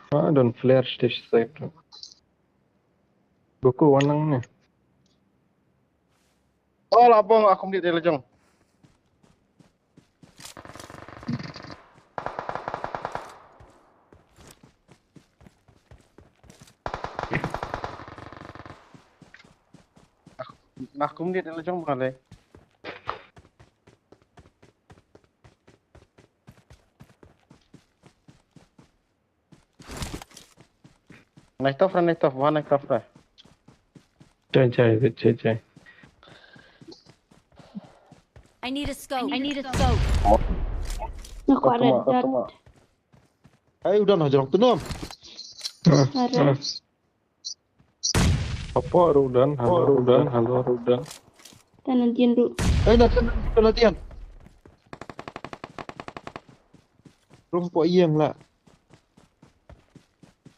Ah, don flare stage side. Buku wanang ni. Oh, labong aku mesti dia lejong. Aku mesti dia lejong mana le? Naitof ra naitof, ba naitof ra. Chai chai chai chai. I need a scope. I need a scope. Nga kwah red dot. Ai udah noh jorok tu nom. Ada. Apa rudan, halo rudan, halo rudan. Tanan tian ru. Ai dah tanan tanan tian. Rum po iyang lah.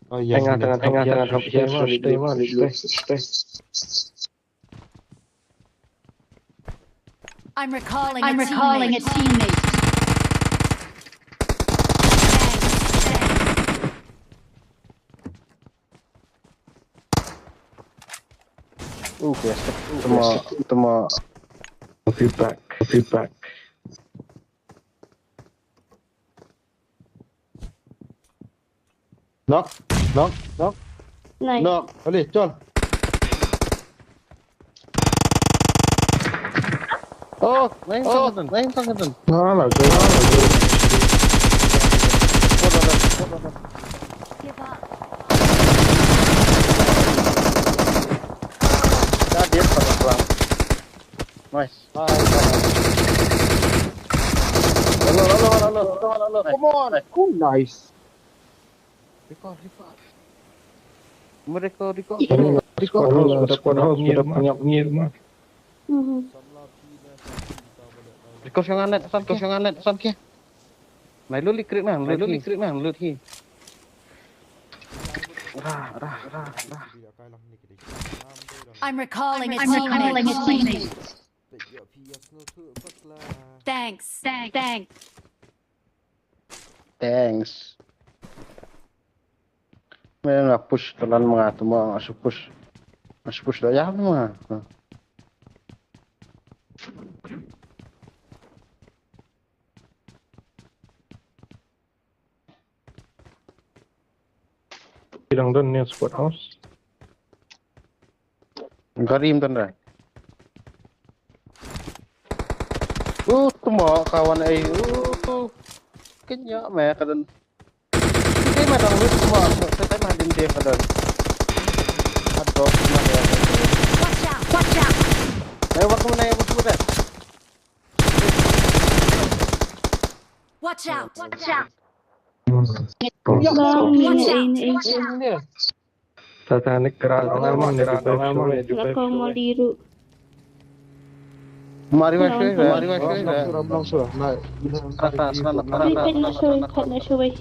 Oh, iyang. Tengah tengah tengah tengah. I'm recalling a teammate. Okay, tama, tama. Feedback, feedback. Knock, knock, knock. Nice. Knock. Allez, chal. Oh, nahi tang katan, nahi tang katan. Na la. Give up. Dah dia pada pulang. Nice. Nice. Hello, hello, hello, hello, hello. Come on. Nice. Record, record. Mereka record. Record house, record house, record house. Record yang anet, san, record yang anet, san ke. Nai lu likrik na, lu likrik na, lu hi. Ra, ra, ra, ra. I'm recalling a teammate. Thanks, thanks. Thanks. Me nga push talan ma nga tu ma nga shu push. Nga shu push da ya ma nga. Ki dang don ne squad house. Karim don da. Uh, tuma kawan ai. Uh. Kenya me ka don. Kenya me dang lut tuma. Kenya me din dia ka don. Aduh, tuma ya. Watch out! Watch out! Ai, waktu mana ya, waktu mana? Watch out! Watch out! Bang, ni, ni, ni. Titanic kerat lama ni. Lako maliru. Mari masuk, mari masuk. Kat na shuwai, kat na shuwai.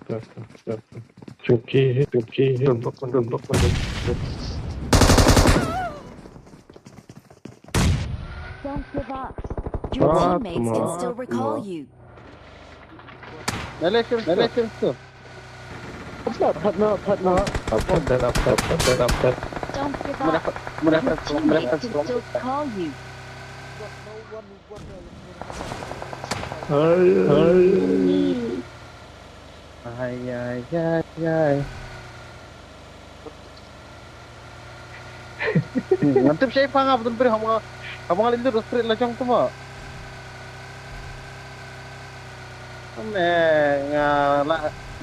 Chunki hi, chunki hi, untuk, untuk, untuk. Don't give up. Your Ah, teammates can tuma. Still recall you. Nalai sure, nalai sure tu. Pat na, pat na, pat na. I'll put that up, that, put that up, that. Don't give Mereka, up. mereka, Your mereka teammates can still call you. Ay, ay. Ay, ay, ay, ay. Ngan tip shaei pha nga, ba don bri haba nga, haba nga leit lut u street la jong tu mo. Me nga la,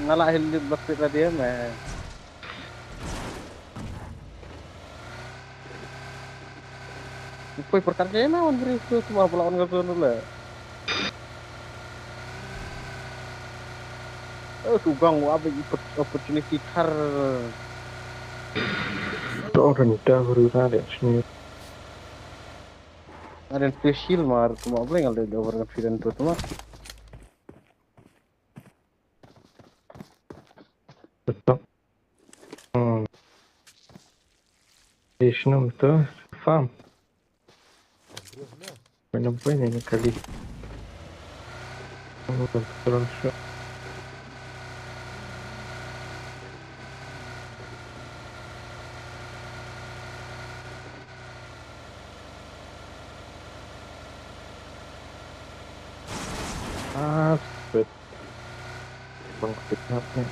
nga la hi lut ba street la dia me. Poi perkara je na wan bri tu tu ma bala wan ngertu nu le. Oh, tu gang wa ba opportunity thar. Tu orang dah baru dah dek sini. Ada special mar tu ma boleh ngal de overconfident tu tu ma. Betul. Hmm. Di sini betul. Farm. Mana boleh ni kali. Oh, betul. Ah, bet. Bang kidnap ni.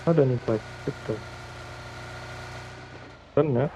Ada ni baik betul. Benar.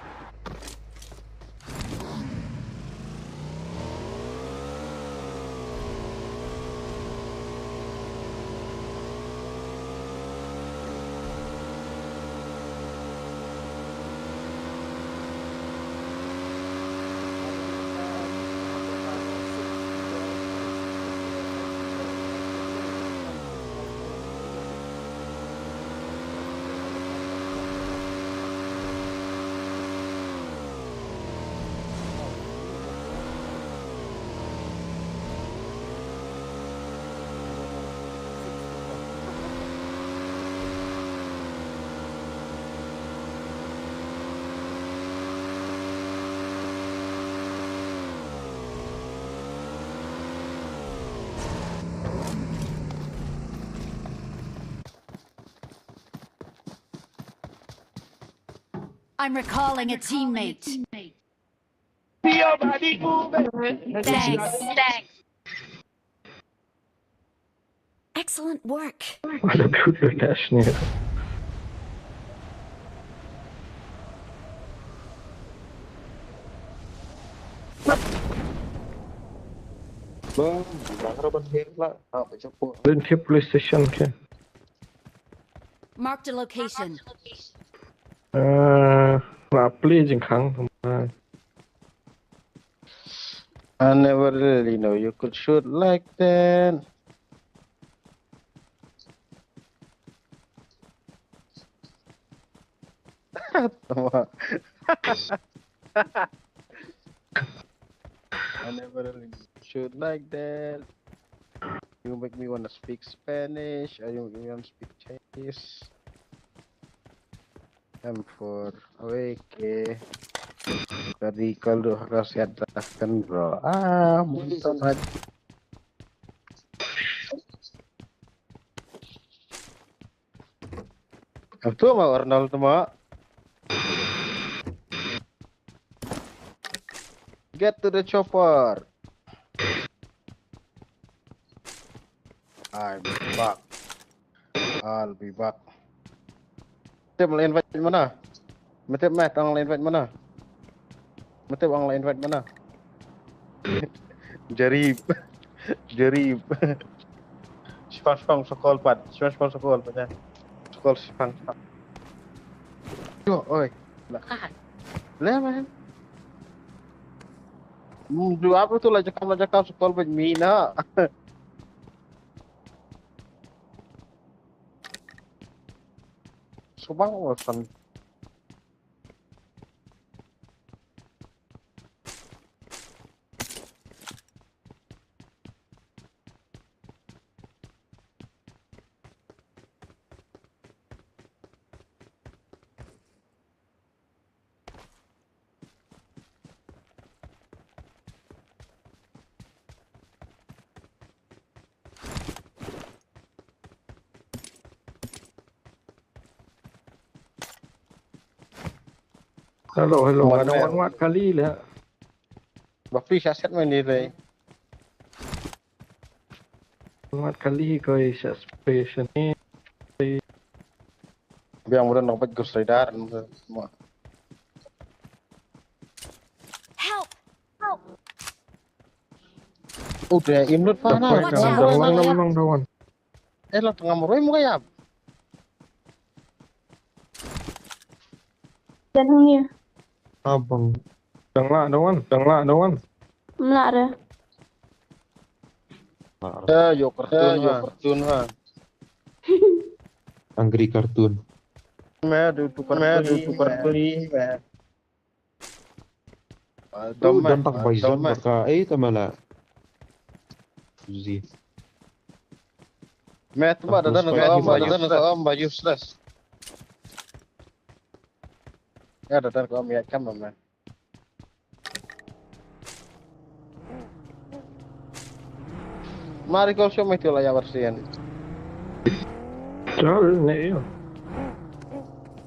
I'm recalling a teammate. See your body moving. Thanks. Thanks. Excellent work. Ada good dash ni. Bang, bang raban hill lah. Ha, baca po. Rin ke police station ke. Marked a location. Eh, la play jingkhang. I never really know you could shoot like that. Tama. I never really shoot like that. You make me wanna speak Spanish, or you make me wanna speak Chinese. M four. Oke. Tadi kalau harus ya kan bro. Ah, muntah banget. Itu mah Arnold tuh, Mak. Get to the chopper. I'm back. I'll be back. Tip la invite mana? Mete meh tang la invite mana? Mete ang la invite mana? Jarib. Jarib. Sipang sipang sokol pat. Sipang sipang sokol pat ya. Sokol sipang sipang. Yo, oi. Lah. Lah man. Hmm, du apa tu la jakam la jakam sokol pat mina. Subang wasan. Hello, hello. Wan, wan, wan, kali le. Ba phi sha set mane le. Wan kali ko i sha space ni. Biang mudah nak bet Ghost Rider. Help! Help! Udah imlut pa na. Watch out! Dawan, dawan, dawan. Eh, la tengah meroi muka ya. Dan hangnya. Abang. Tengah dawan, tengah dawan. Melak dah. Ya, yo kartun, ya, yo kartun ha. Angry cartoon. Me du tukar, me du tukar beli me. Dom me, dom tak bai zon me. Baka eh tamala. Zi. Me tu ba da dan ko am ba, da dan ko am ba useless. Ya da dan ko am ya kam me. Mari kol show me tu la ya bersihan. Chal ne yo.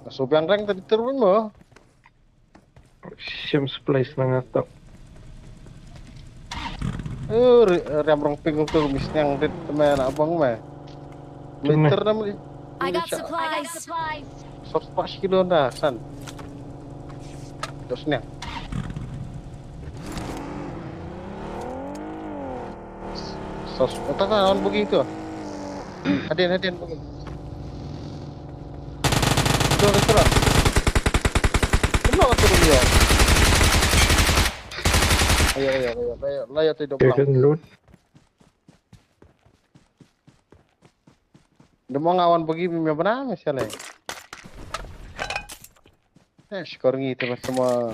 Subiang reng tadi turun mo. Sim splice na ngatok. Eh, riam rong ping tu misnang dit temen abang me. Meter nam. I got supplies. Sot pas kilo na san. Dos ne. Sos, ta ta on bugi tu. Hadin, hadin bugi. Tu tu tu. Kenapa tu dia? Ayo ayo ayo ayo ayo tu hidup. Dia kan loot. Demo ngawan bagi mimia bana misalnya. Eh, skor ngi teman semua.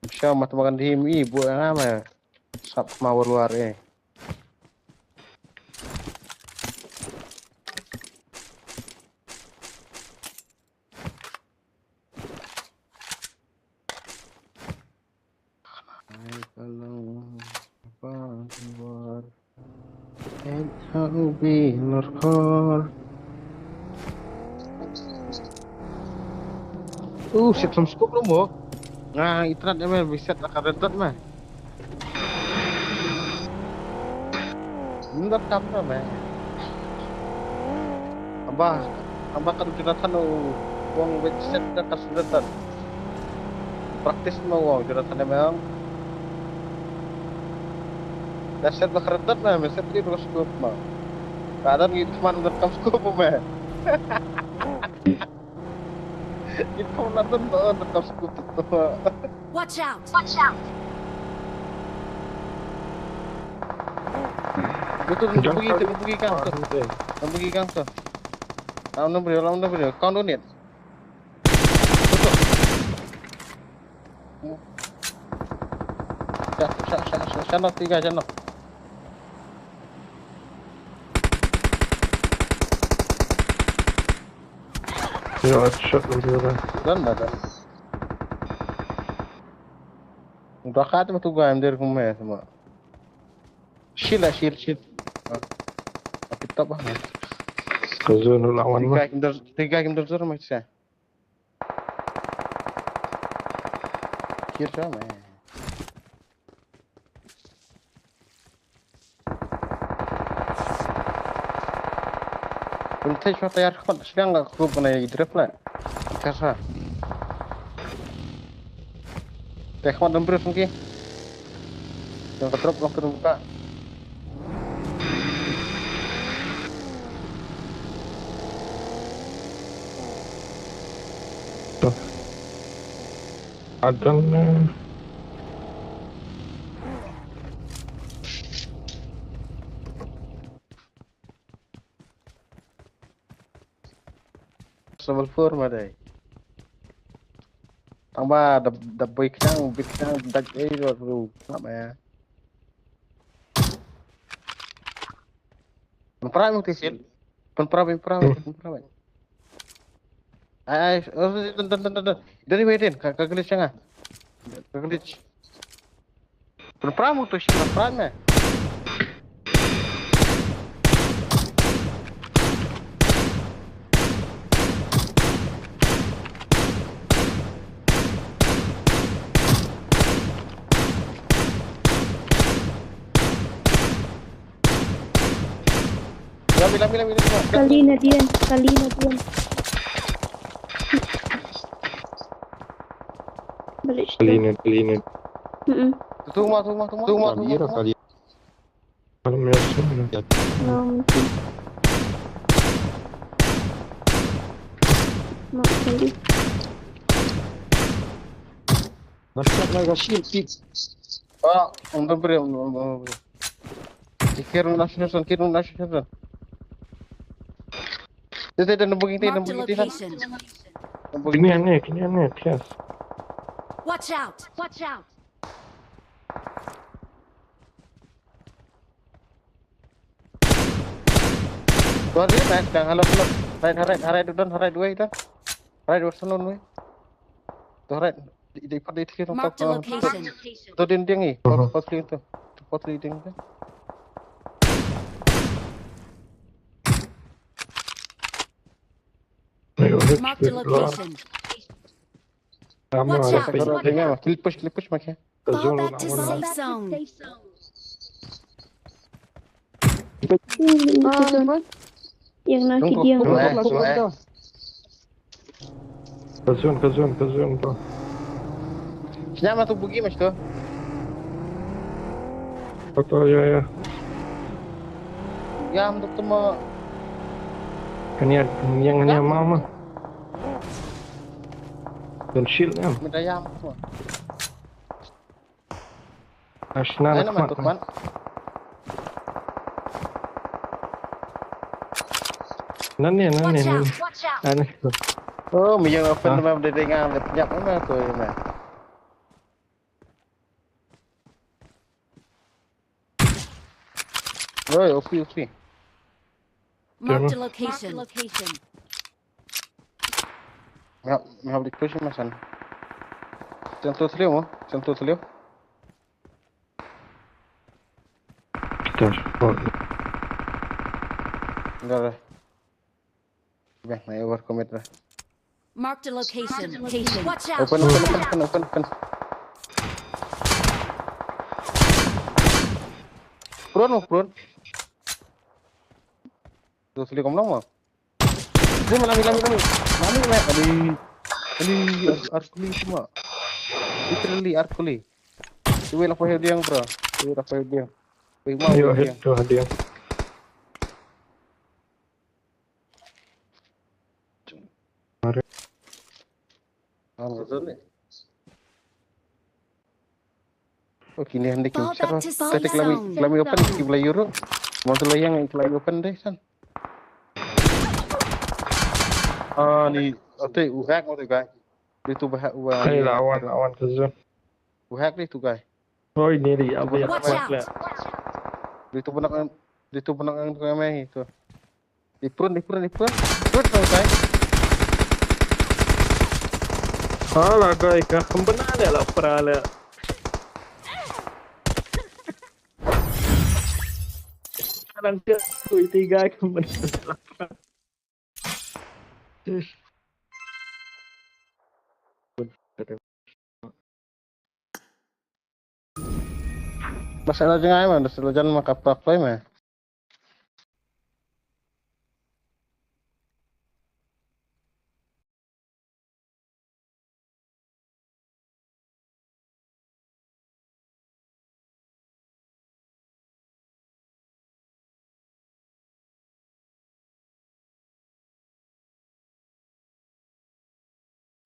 Sha mat makan di mi bu nama. Sap mawar luar eh. Ai kalau apa luar. Eh, ha ubi norkor. Uh, set sam scope lu mo. Nga itrat ya me, biset la ka red dot me. Nda tam na me. Amba, amba ka Jonathan u wong wet set da ka red dot. Practice mo wong Jonathan ya me. Da set ba ka red dot me, me set ri ro scope mo. Ka dan ngi man da kam scope me. Ito na dun doon, naka-scoop to. Watch out! Watch out! Ito, nabagi, nabagi ka to. Nabagi ka to. Lawan na bro, lawan na bro. Count on it. Ito. Sa, sa, sa, sa, sa, nok, tiga, sa, nok. Yo, headshot lagi orang. Done dah, done. Udah kat mah tu gua, em, dari rumah ya, semua. Shield lah, shield, shield. Ah. Tapi top ah. Ke zone lawan mah. Tiga kim dur, tiga kim dur, dur mah, sha. Kir sa me. Pun thej ma tayar khmat sdang la khrup na i drep la. Kasa. Te khmat dam bref ki. Yang ka drop long ka buka. Tuh. Adang, eh. Level four ma dei. Tang ba da, da boi khnang, bit khnang, da ei ro ru. Ngam ya. Pynpra mung ti sil. Pynpra, pynpra, pynpra. Ai, ai, oh, dun, dun, dun, dun, dun. Dari wei din, ka, ka glitch nga. Ka glitch. Pynpra mung tu shi, pynpra me. Lami, lami, lami, lami. Kali na dien, kali na dien. Balik situ. Kali na, kali na. Mm-mm. Tu ma, tu ma, tu ma. Tu ma, tu ma, tu ma. Kali. Kali na, kali. Mak kali. Nasib na gashi, pit. Ah, untuk beri, untuk beri. Kir national, kir national. Tete, tete, nang booking, tete, nang booking, tete. Marked a location. Nang booking. Kini aneh, kini aneh, yes. Watch out! Watch out! Tuan ni, man, dang halap, halap. Right, right, right, done, right, way, done. Right, what's the way? Tu, right. Di, di, di, di, di, Marked a location. Tu din ding ni. Mhm. Pot, pot, pot, pot, pot, pot, pot. Marked a location. Watch out. Kill push, kill push, mak ya. Fall back to safe zone. Yang na ki diang. Ka zone, ka zone, ka zone, bro. Snya ma tu bugi mas tu. Foto, ya, ya. Ya, untuk tu ma. Kan ya, yang ni mama. Dan shield ya. Minta yang tu. Ashna. Ai, na man tu khmat. Nan ni, nan ni, nan ni. Watch out, watch out. Nan ni. Oh, mi yang open. Ha? Map de dengar de penyap mana tu, ya, man. Oi, O P, O P. Marked a location. Marked a location. Ngap, ngap di push masan. Contoh teliu mo, contoh teliu. Kita support. Enggak lah. Bang, naik over commit lah. Marked a location. Watch out! Open, open, open, open, open, open. Prone mo, prone. Contoh teliu kom long mo. Dia malam, malam, malam. Malam, malam. Ali. Ali, Ar-, Arkuli semua. Literally Arkuli. Tu wei lah pahal dia, bro. Tu wei lah pahal dia. Wei mau. Ayo, dia. Hit tu dia. Mari. Ah, betul ni. Oh, kini hande ki. Fall back to safe zone. Tadi kelami, kelami open ki belai euro. Mau tu layang kelami open deh, san. Ah, ni, ote, u hack, ote, guy. Dia tu bahak, u, ah, ni. Lawan, lawan ke zone. U hack dia tu, guy. Oh, ini dia. Watch out. Dia tu pernah, dia tu pernah tu kami tu. Di prone, di prone, di prone. Prone tu, guys. Alah, guys, ka kembena le lah, pra le. Sekarang dia tu tiga kembena le lah, pra. Ba sa la jngai ma, da sa la jan ma ka pak pai ma.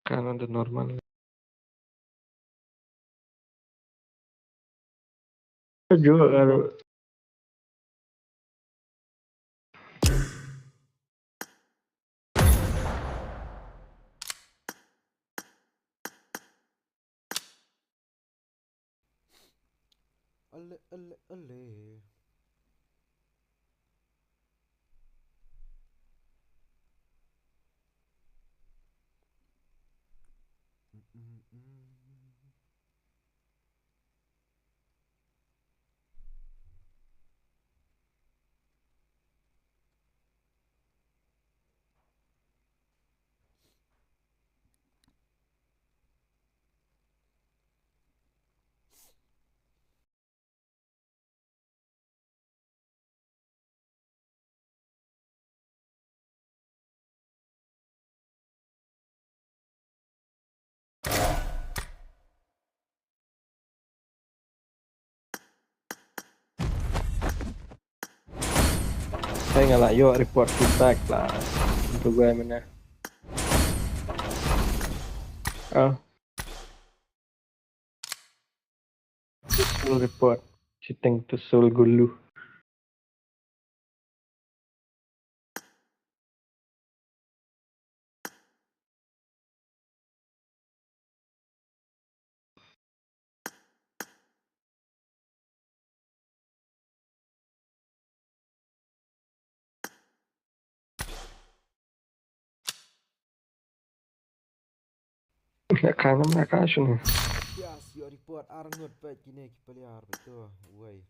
Kan ada normal. Juga kalau Ale, ale, ale. Mm, mm, mm. Hei, nga la ïoh report feedback la. Untuk gue mana? Ah. Full report. Cheating to Soul Gulu. Ïa ka ngam ïa ka shun. Yes, ïoh report ar ngut pat kine ki player pat to. Wei.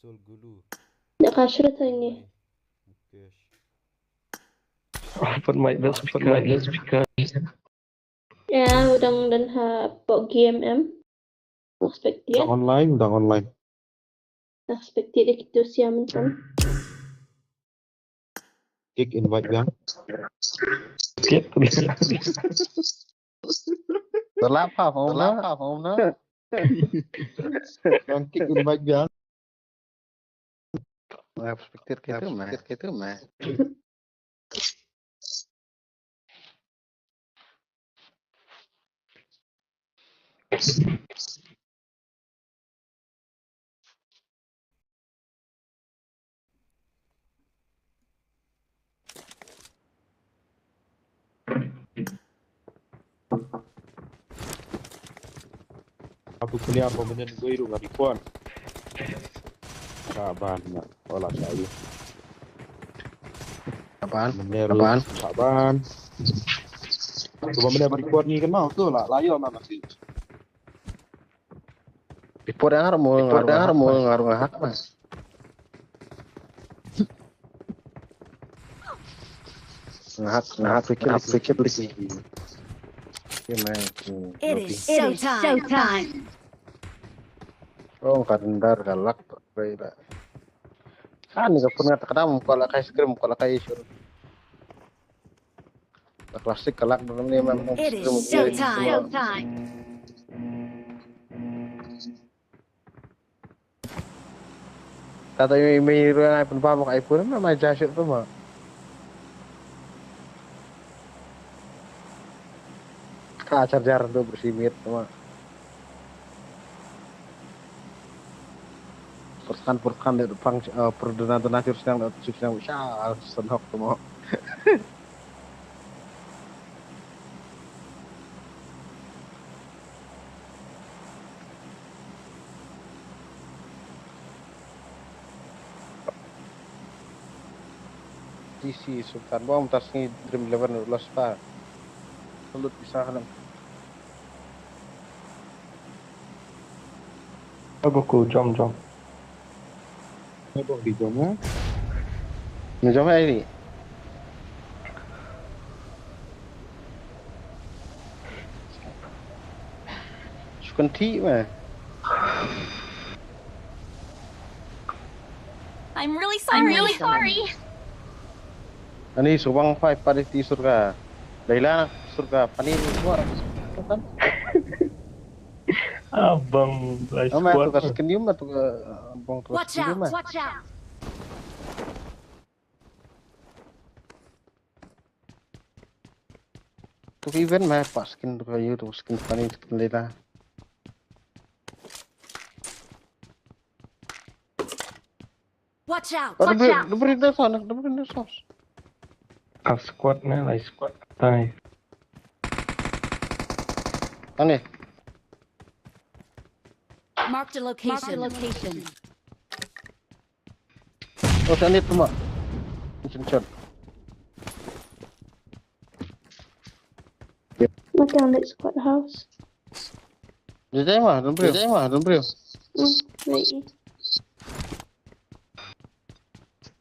Soul Gulu. Ïa ka shun tang ni. Mukesh. Open mic, best speaker. Best speaker. Ïa, u dang don hapoh game em. Expected. Dang online, dang online. Expected ïa kito siam kan. Kick invite biang. Kick. Telah paham, telah paham na. Yang kick invite biang. Nga expected gitu mah. Gitu mah. Aku kini apa menyen gue iru ngari kuan. Kaban na ola kayu. Kaban, kaban, kaban. Coba menyen bari kuat ni kan mau tu lah layo mana sih. Report yang ngar mo, report yang ngar mo, ngar ngahak mas. Ngahak, ngahak fikir, ngahak fikir lagi. It is showtime. Oh, kadar galak, baik lah. Kan ni kapun ngata kadam, kalau kai scrim, kalau kai sur. Klasik kalak dalam ni memang. It is showtime. Kata imi imi ruan ai pun pamok ai pun memang jashit tu ma. Ka charger tu bersimit tu ma. Perkan perkan dia pang perdana dana chur siang dia chur siang sha senhok tu ma. T C Sultan bom tas ni Dream Eleven los pa. Kelut bisa hanam. Abu ku jom jom. Abu di jom ha. Ni jom ha ini. Sukan ti ma. I'm really sorry. I'm really sorry. Ani subang pai pari ti surga. Laila surga pani ni tua. Abang lai squad. Ama tu ka skin yum tu ka abang tu ka skin yum. Watch out. Watch out. Tu ka event ma pa skin tu ka yu tu skin pani skin Laila. Watch out! Watch out! Dubri dubri na sos, dubri na sos. Ka squad na lai squad tai. Ani. Marked a location. Marked a location. Oh, sani tu ma. Chin chin. Matang lek squad house. Jajai ma, dubri. Jajai ma, dubri. Hmm, lek.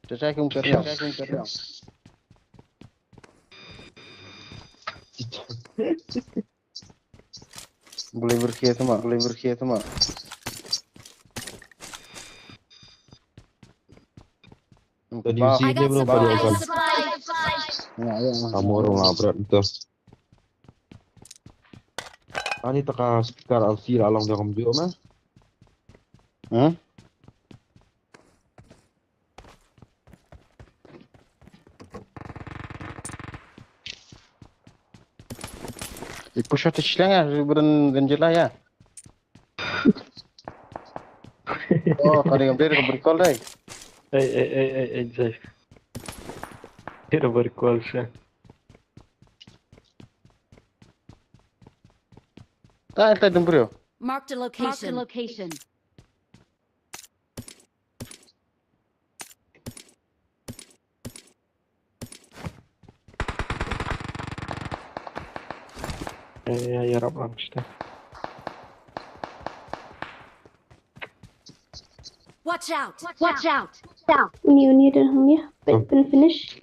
Jajai kum keriam. Jajai kum keriam. Boleh berkhia tu ma, boleh berkhia tu ma. Tadi usi dia belum pada asal. Ya, ya. Kamu orang labrak betul. Ani taka speaker L C la long jong jong ma. Hmm? Ipusha te shleng ya, beren dan jela ya. Oh, kau dengan beri kau berkol dai. Ei, ei, ei, ei, ei, Jai. Dia dah berkol sih. Ah, ita dum bro. Marked a location. Marked a location. Ya, ya, ya, rap lang, shit. Watch out! Watch out! Uni, uni, dah hang ya. Pen, pen finish.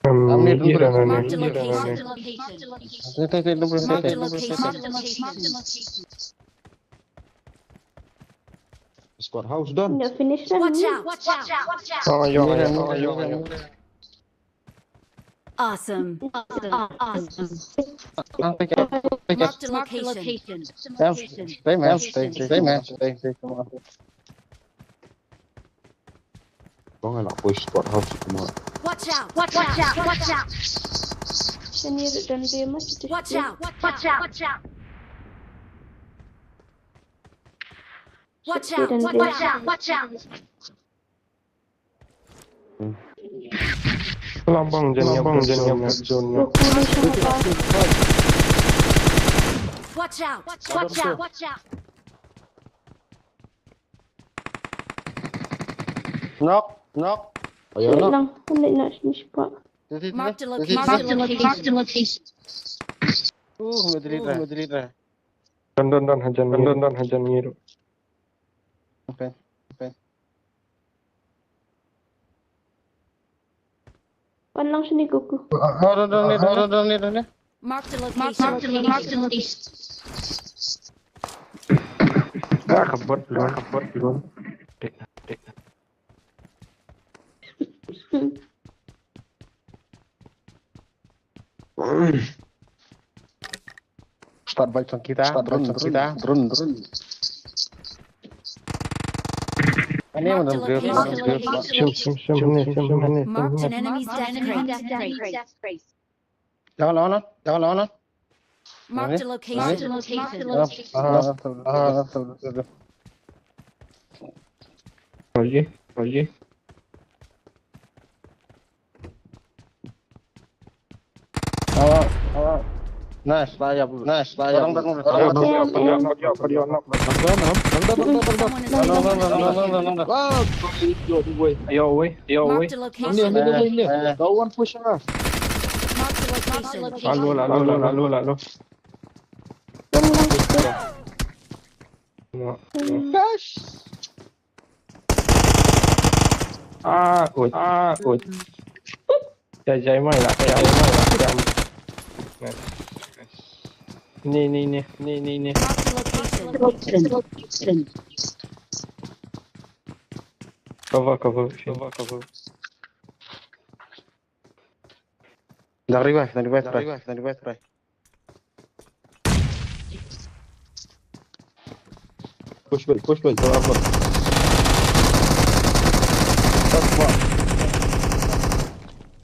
Marked a location. Marked a location. Marked a location. Squad house done. Dah finish dah. Watch out! Watch out! Oh, yo, yo, yo, yo. Awesome. Awesome. Awesome. Marked a location. Stay, man. Stay, stay, stay, man. Stay, stay, come on. Kong ala push squad house semua. Watch out! Watch out! Watch out! Sini ada dan dia mah. Watch out! Watch out! Watch out! Watch out! Watch out! Watch out! Lambang jen, lambang jen, lambang jen. Watch out! Watch out! Watch out! Knock, knock. Ayo, knock. Lang, kami nak sini cepat. Marked a location. Marked a location. Uh, madrid lah. Madrid lah. Don, don, don, hajan, don, don, hajan ngiru. Okay, okay. Wan lang sini kuku. Hold on, hold on, hold on, hold on. Marked a location. Marked a location. Ah, kebot duluan, kebot duluan. Dek, dek. Start bike song kita, start bike song kita, drone, drone. Ini mana drone? Marked an enemy's death crate. Jangan lawan, jangan lawan. Marked a location. Marked a location. Lagi, lagi. Nice, layap. Nice, layap. Ayo, weh. Ayo, weh. Marked a location. Marked a location. Lalu, lalu, lalu, lalu, lalu. Gosh. Ah, ui. Ah, ui. Jai, jai mai lah, jai mai lah, jai. Nice, nice. Ni, ni, ni, ni, ni, ni. Marked a location. Cover, cover, cover, cover. Dah revive, dah revive, dah revive, dah revive, try. Push back, push back, jangan upload.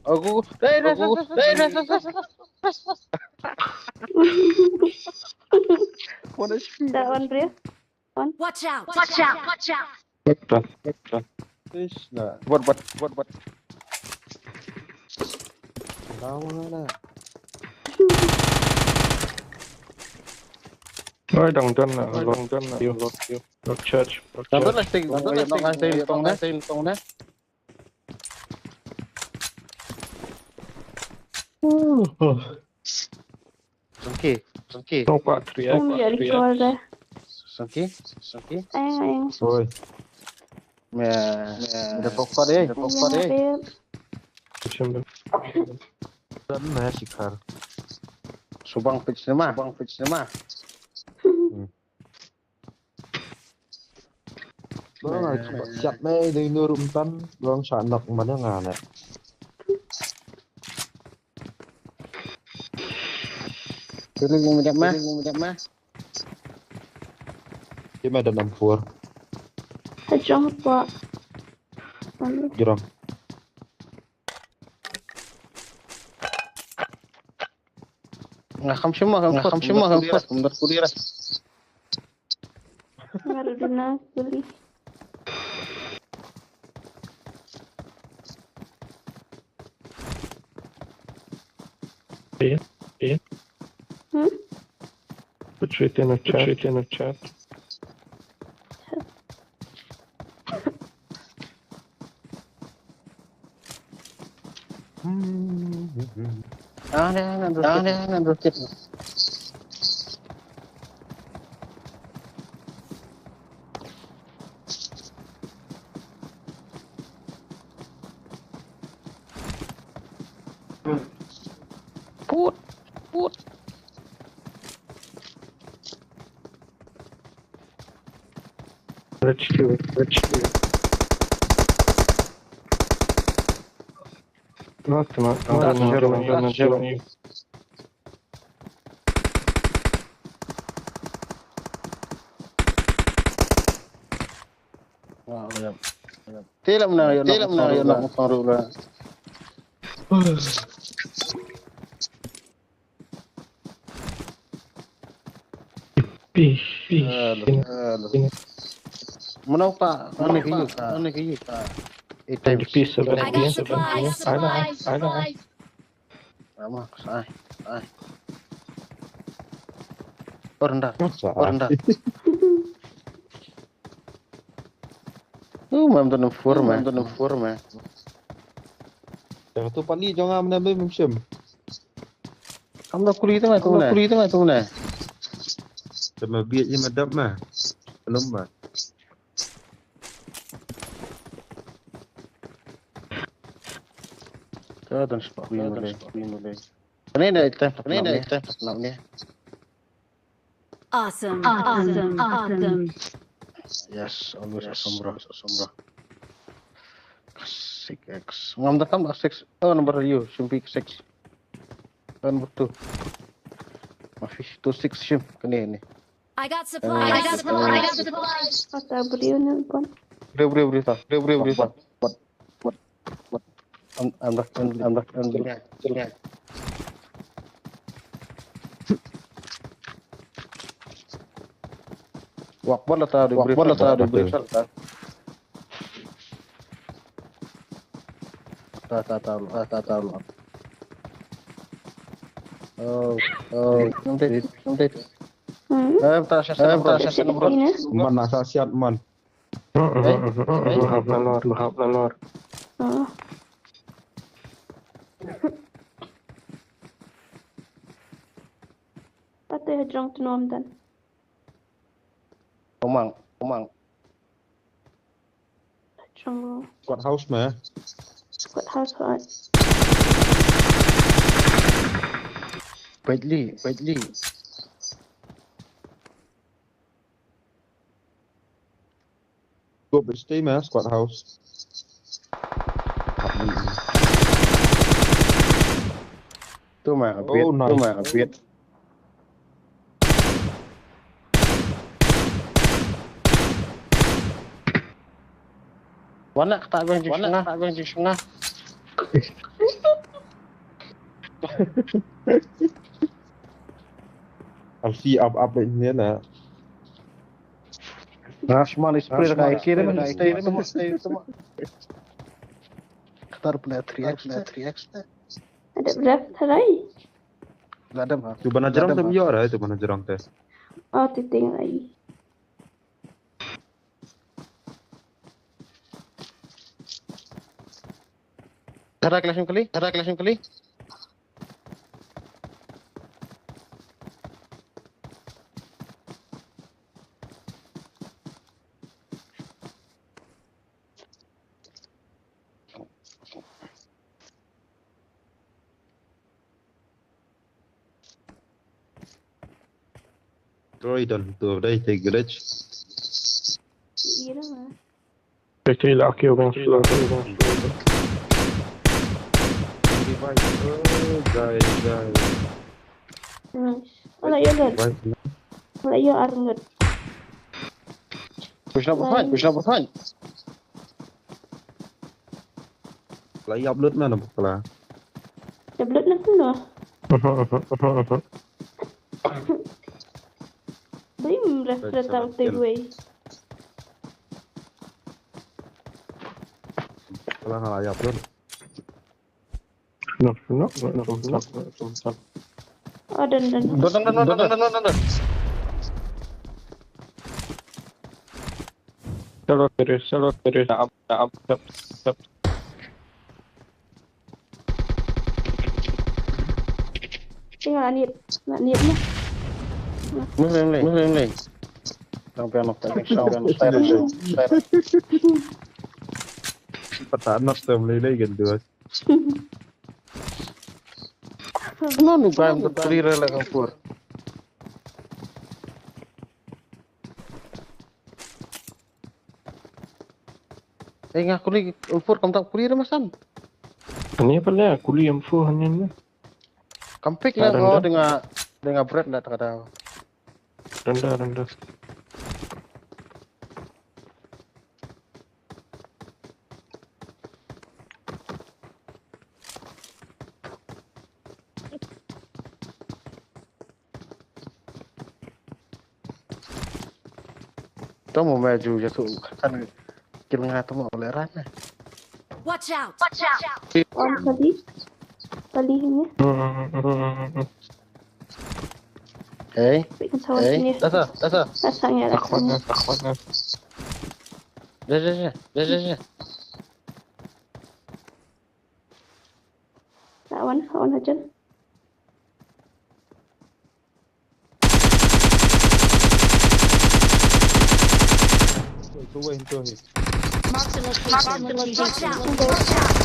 Aku, eh, aku, eh, one H P. Dah on, Ria. Watch out! Watch out! Watch out! What the? What the? Ish, nah. What, what, what, what? Lawan lah. Oi, dang don lah, dang don lah. You lost, you lost church. Dang don lah, sting, dang don lah, sting, dang don lah, sting, dang don lah. Sangki, sangki. Tong pa tria. Sangki, sangki. Ayang, ayang. Oi. Me, me da pokpa de, da pokpa de. Dan me sikar. Subang pitch nama, subang pitch nama. Ba nga siap me dei nur umtan dong sa nok mana nga ne. Dulu yang mudah mah, yang mudah mah. Dia mah ada enam four. Hajong pa. Jerang. Nga kham shim ma, nga kham shim ma, nga kham shim ma. Nga ruh duna kuli. Put it in a chat. Put it in a chat. Ah, ne, ne, ne, ne, ne. Put, put. Let's do it, let's do it. Not too much. Not too much. Te lam na ïa, te lam na ïa, na pang ruh la. Pi, pi. Mano pa, mano pa, mano pa. Eight times. Pi, seven. I got supplies, supplies, supplies. Ama, sai, sai. Oranda, oranda. Uh, mam tu number four, mam tu number four, mam. Dah tu pali jong am na bim sim. Kam da kuli tu, mam tu na. Kam da kuli tu, mam tu na. Sama biat ni madap mah. Belum mah. Ka don spot win mule. Kane na ita, kane na ita, na ni. Awesome, awesome, awesome. Yes, always awesome, bro. Awesome, bro. Six X. Ngam da kam six. Oh, number you, shim pick six. Number two. Ma fish two six shim. Kane ni. I got supplies. I got supplies. Kata brio ni pun. Brio, brio, brio ta. Brio, brio, brio ta. What, what, what? Am, am dah, am, am dah, am dah. Wak, wak la ta, wak, wak la ta, brio ta. Ta, ta, ta, ta, ta, ta. Oh, oh, nanti, nanti. Hmm? Eh, ta sha, eh, ta sha, sha, bro. Ina? Man, na sa siat, man. Eh? Bahap lalor, bahap lalor. Oh. Pate hajrong tu nom dan. Omang, omang. Jungle. Squad house mah. Squad house hot. Baitli, baitli. Go stay mah, squad house. Tu mah, oh, nice. Tu mah, bit. Wan na kata bang jing shunga, kata bang jing shunga. Alfi up up ni na. Rashman spray ka kiri man stay tu, stay tu. Kata pula three X, pula three X. Ada berapa tadi? Ladam ha. Tu bana jerang tu ïa, tu bana jerang tu. Oh, titing lagi. Thara clash kali, thara clash kali. Troy don tu dai te glitch. Ira ma. Te te la kyo bang slow, kyo bang slow. Device, oh, guys, guys. Nice. Ala yo lad. Device, no? Ala yo arngat. Push up behind, push up behind. Pla ïa upload na, na pla. Upload na tu no. Bim ref ref tang te wei. Hala hala ya pun. No, no, no, no, no, no, no. Oh, done, done. Done, done, done, done, done, done. Shallow terrace, shallow terrace. Up, up, up, up. Tengok, Anit. Nak niat mah. Move in, move in, move in. Tang piano, tang piano, tang piano. Patah nak tem lele kan tu. Nanu ba em ta puri re la ka pur. Eh, nga kuli em pur kam ta puri re masan. Ani apa le kuli em pur hanya ni. Kam pick la ngo dengan dengan bread la ta ka daw. Randa, randa. Tong mo me ju jatuh kan kil nga tong mo le ran. Watch out! Watch out! Wan tadi. Tadi ini. Hey. Wait, kan sawan sini. Dasa, dasa. Dasang ya, dasang ya. Akhwan, akhwan. Dah, dah, dah. Dah, dah, dah. Lawan, lawan aja. Mark the location. Mark the location. Watch out! Watch out!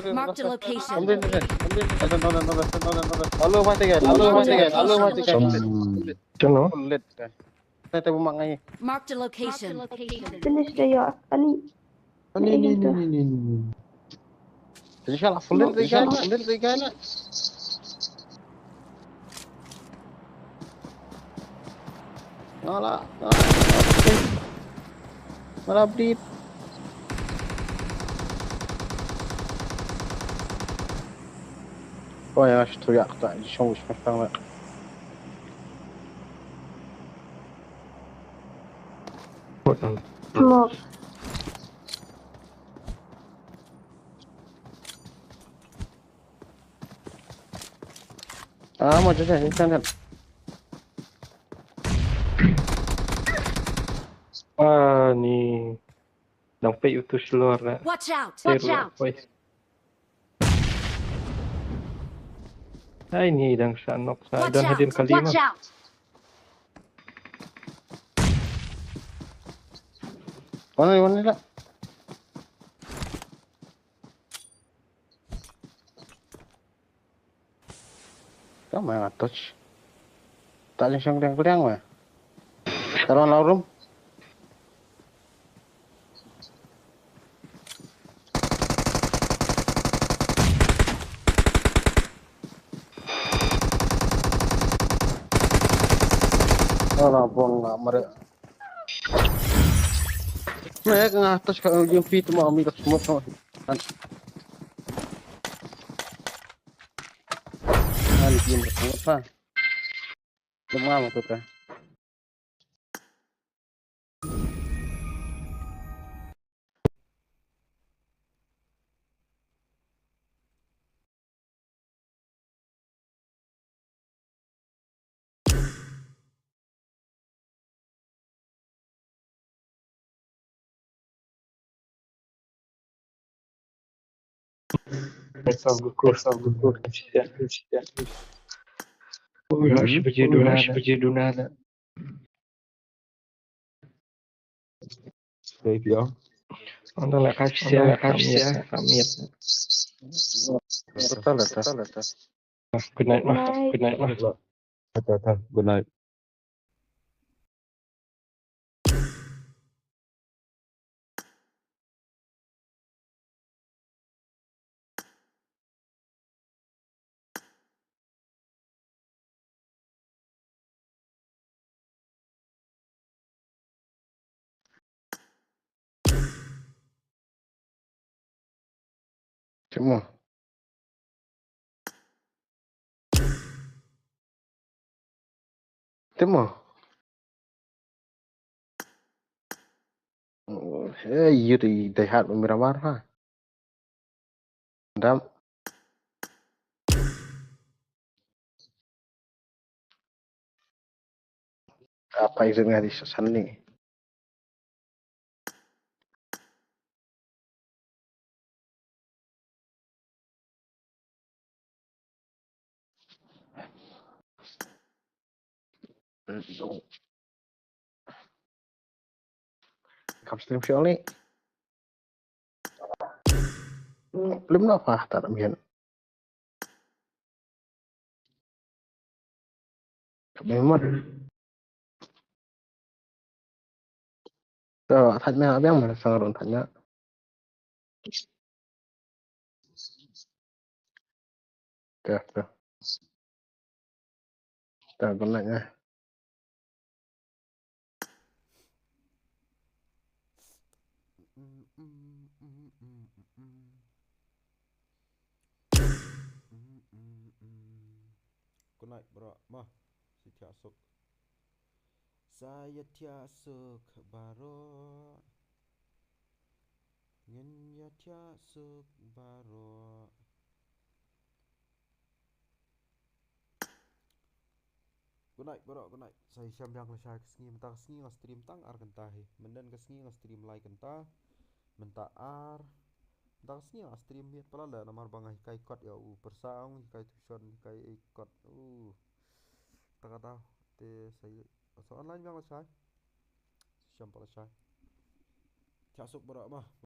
Mark the location. Hello, mati kan? Hello, mati kan? Hello, mati kan? Hello. Tete bu mak ngai. Mark the location. Finish the yo ani. Ani ni ni ni ni. Jadi salah full lit lagi kan? Full lit lagi kan? Ngala, ngala. Ngala brit. Oh ya, shtu ya qta, shong wish mastang la. Smoke. Ah, mo jajah, jajah, jajah. Ah, ni. Dang peit utu shlur na. Watch out! Watch out! Ai ni dang sa nok sa don hadin kali ma. Watch out! Wan ni, wan ni lah. Ka ma nga touch. Ta jingshong dang kliang ma. Ka wan la room. Ala bong nga mare. Mek nga touch ka yung feet mo ami ka smoke mo. An. An yung smoke pa. Lumama ko ka. Ui, hash baje duna, hash baje duna da. Anda la kap sia, kap sia, kap sia. Betul lah, betul lah. Good night, mah. Good night, mah. Good night. Cuma. Te mo. Eh, yu di dai hat Miramar ha. Dam. Apa izin nga di sasan ni? Kam stream shuh ni. Lem na pa tar mian. Ka memang. To, thait mia biang mana sang run thait mia. To, to. To, good night ya. Good night, bro. Mah, si thiah suk. Sa ïa thiah suk baroh. Ngin ïa thiah suk baroh. Good night, bro, good night. Sa ïashem biang lashai ka sngi, mynta ka sngi nga stream tang ar kynta hi. Myndien ka sngi nga stream lai kynta. Mynta ar. Mynta ka sngi nga stream miet palat leh namar ba nga hikai kot ïa u pyrsa, ong hikai tuition, hikai ei kot. Uh. Ta ka daw te sa ïa, sa online biang lashai. Sa ïashem pat lashai. Thiah suk bro mah.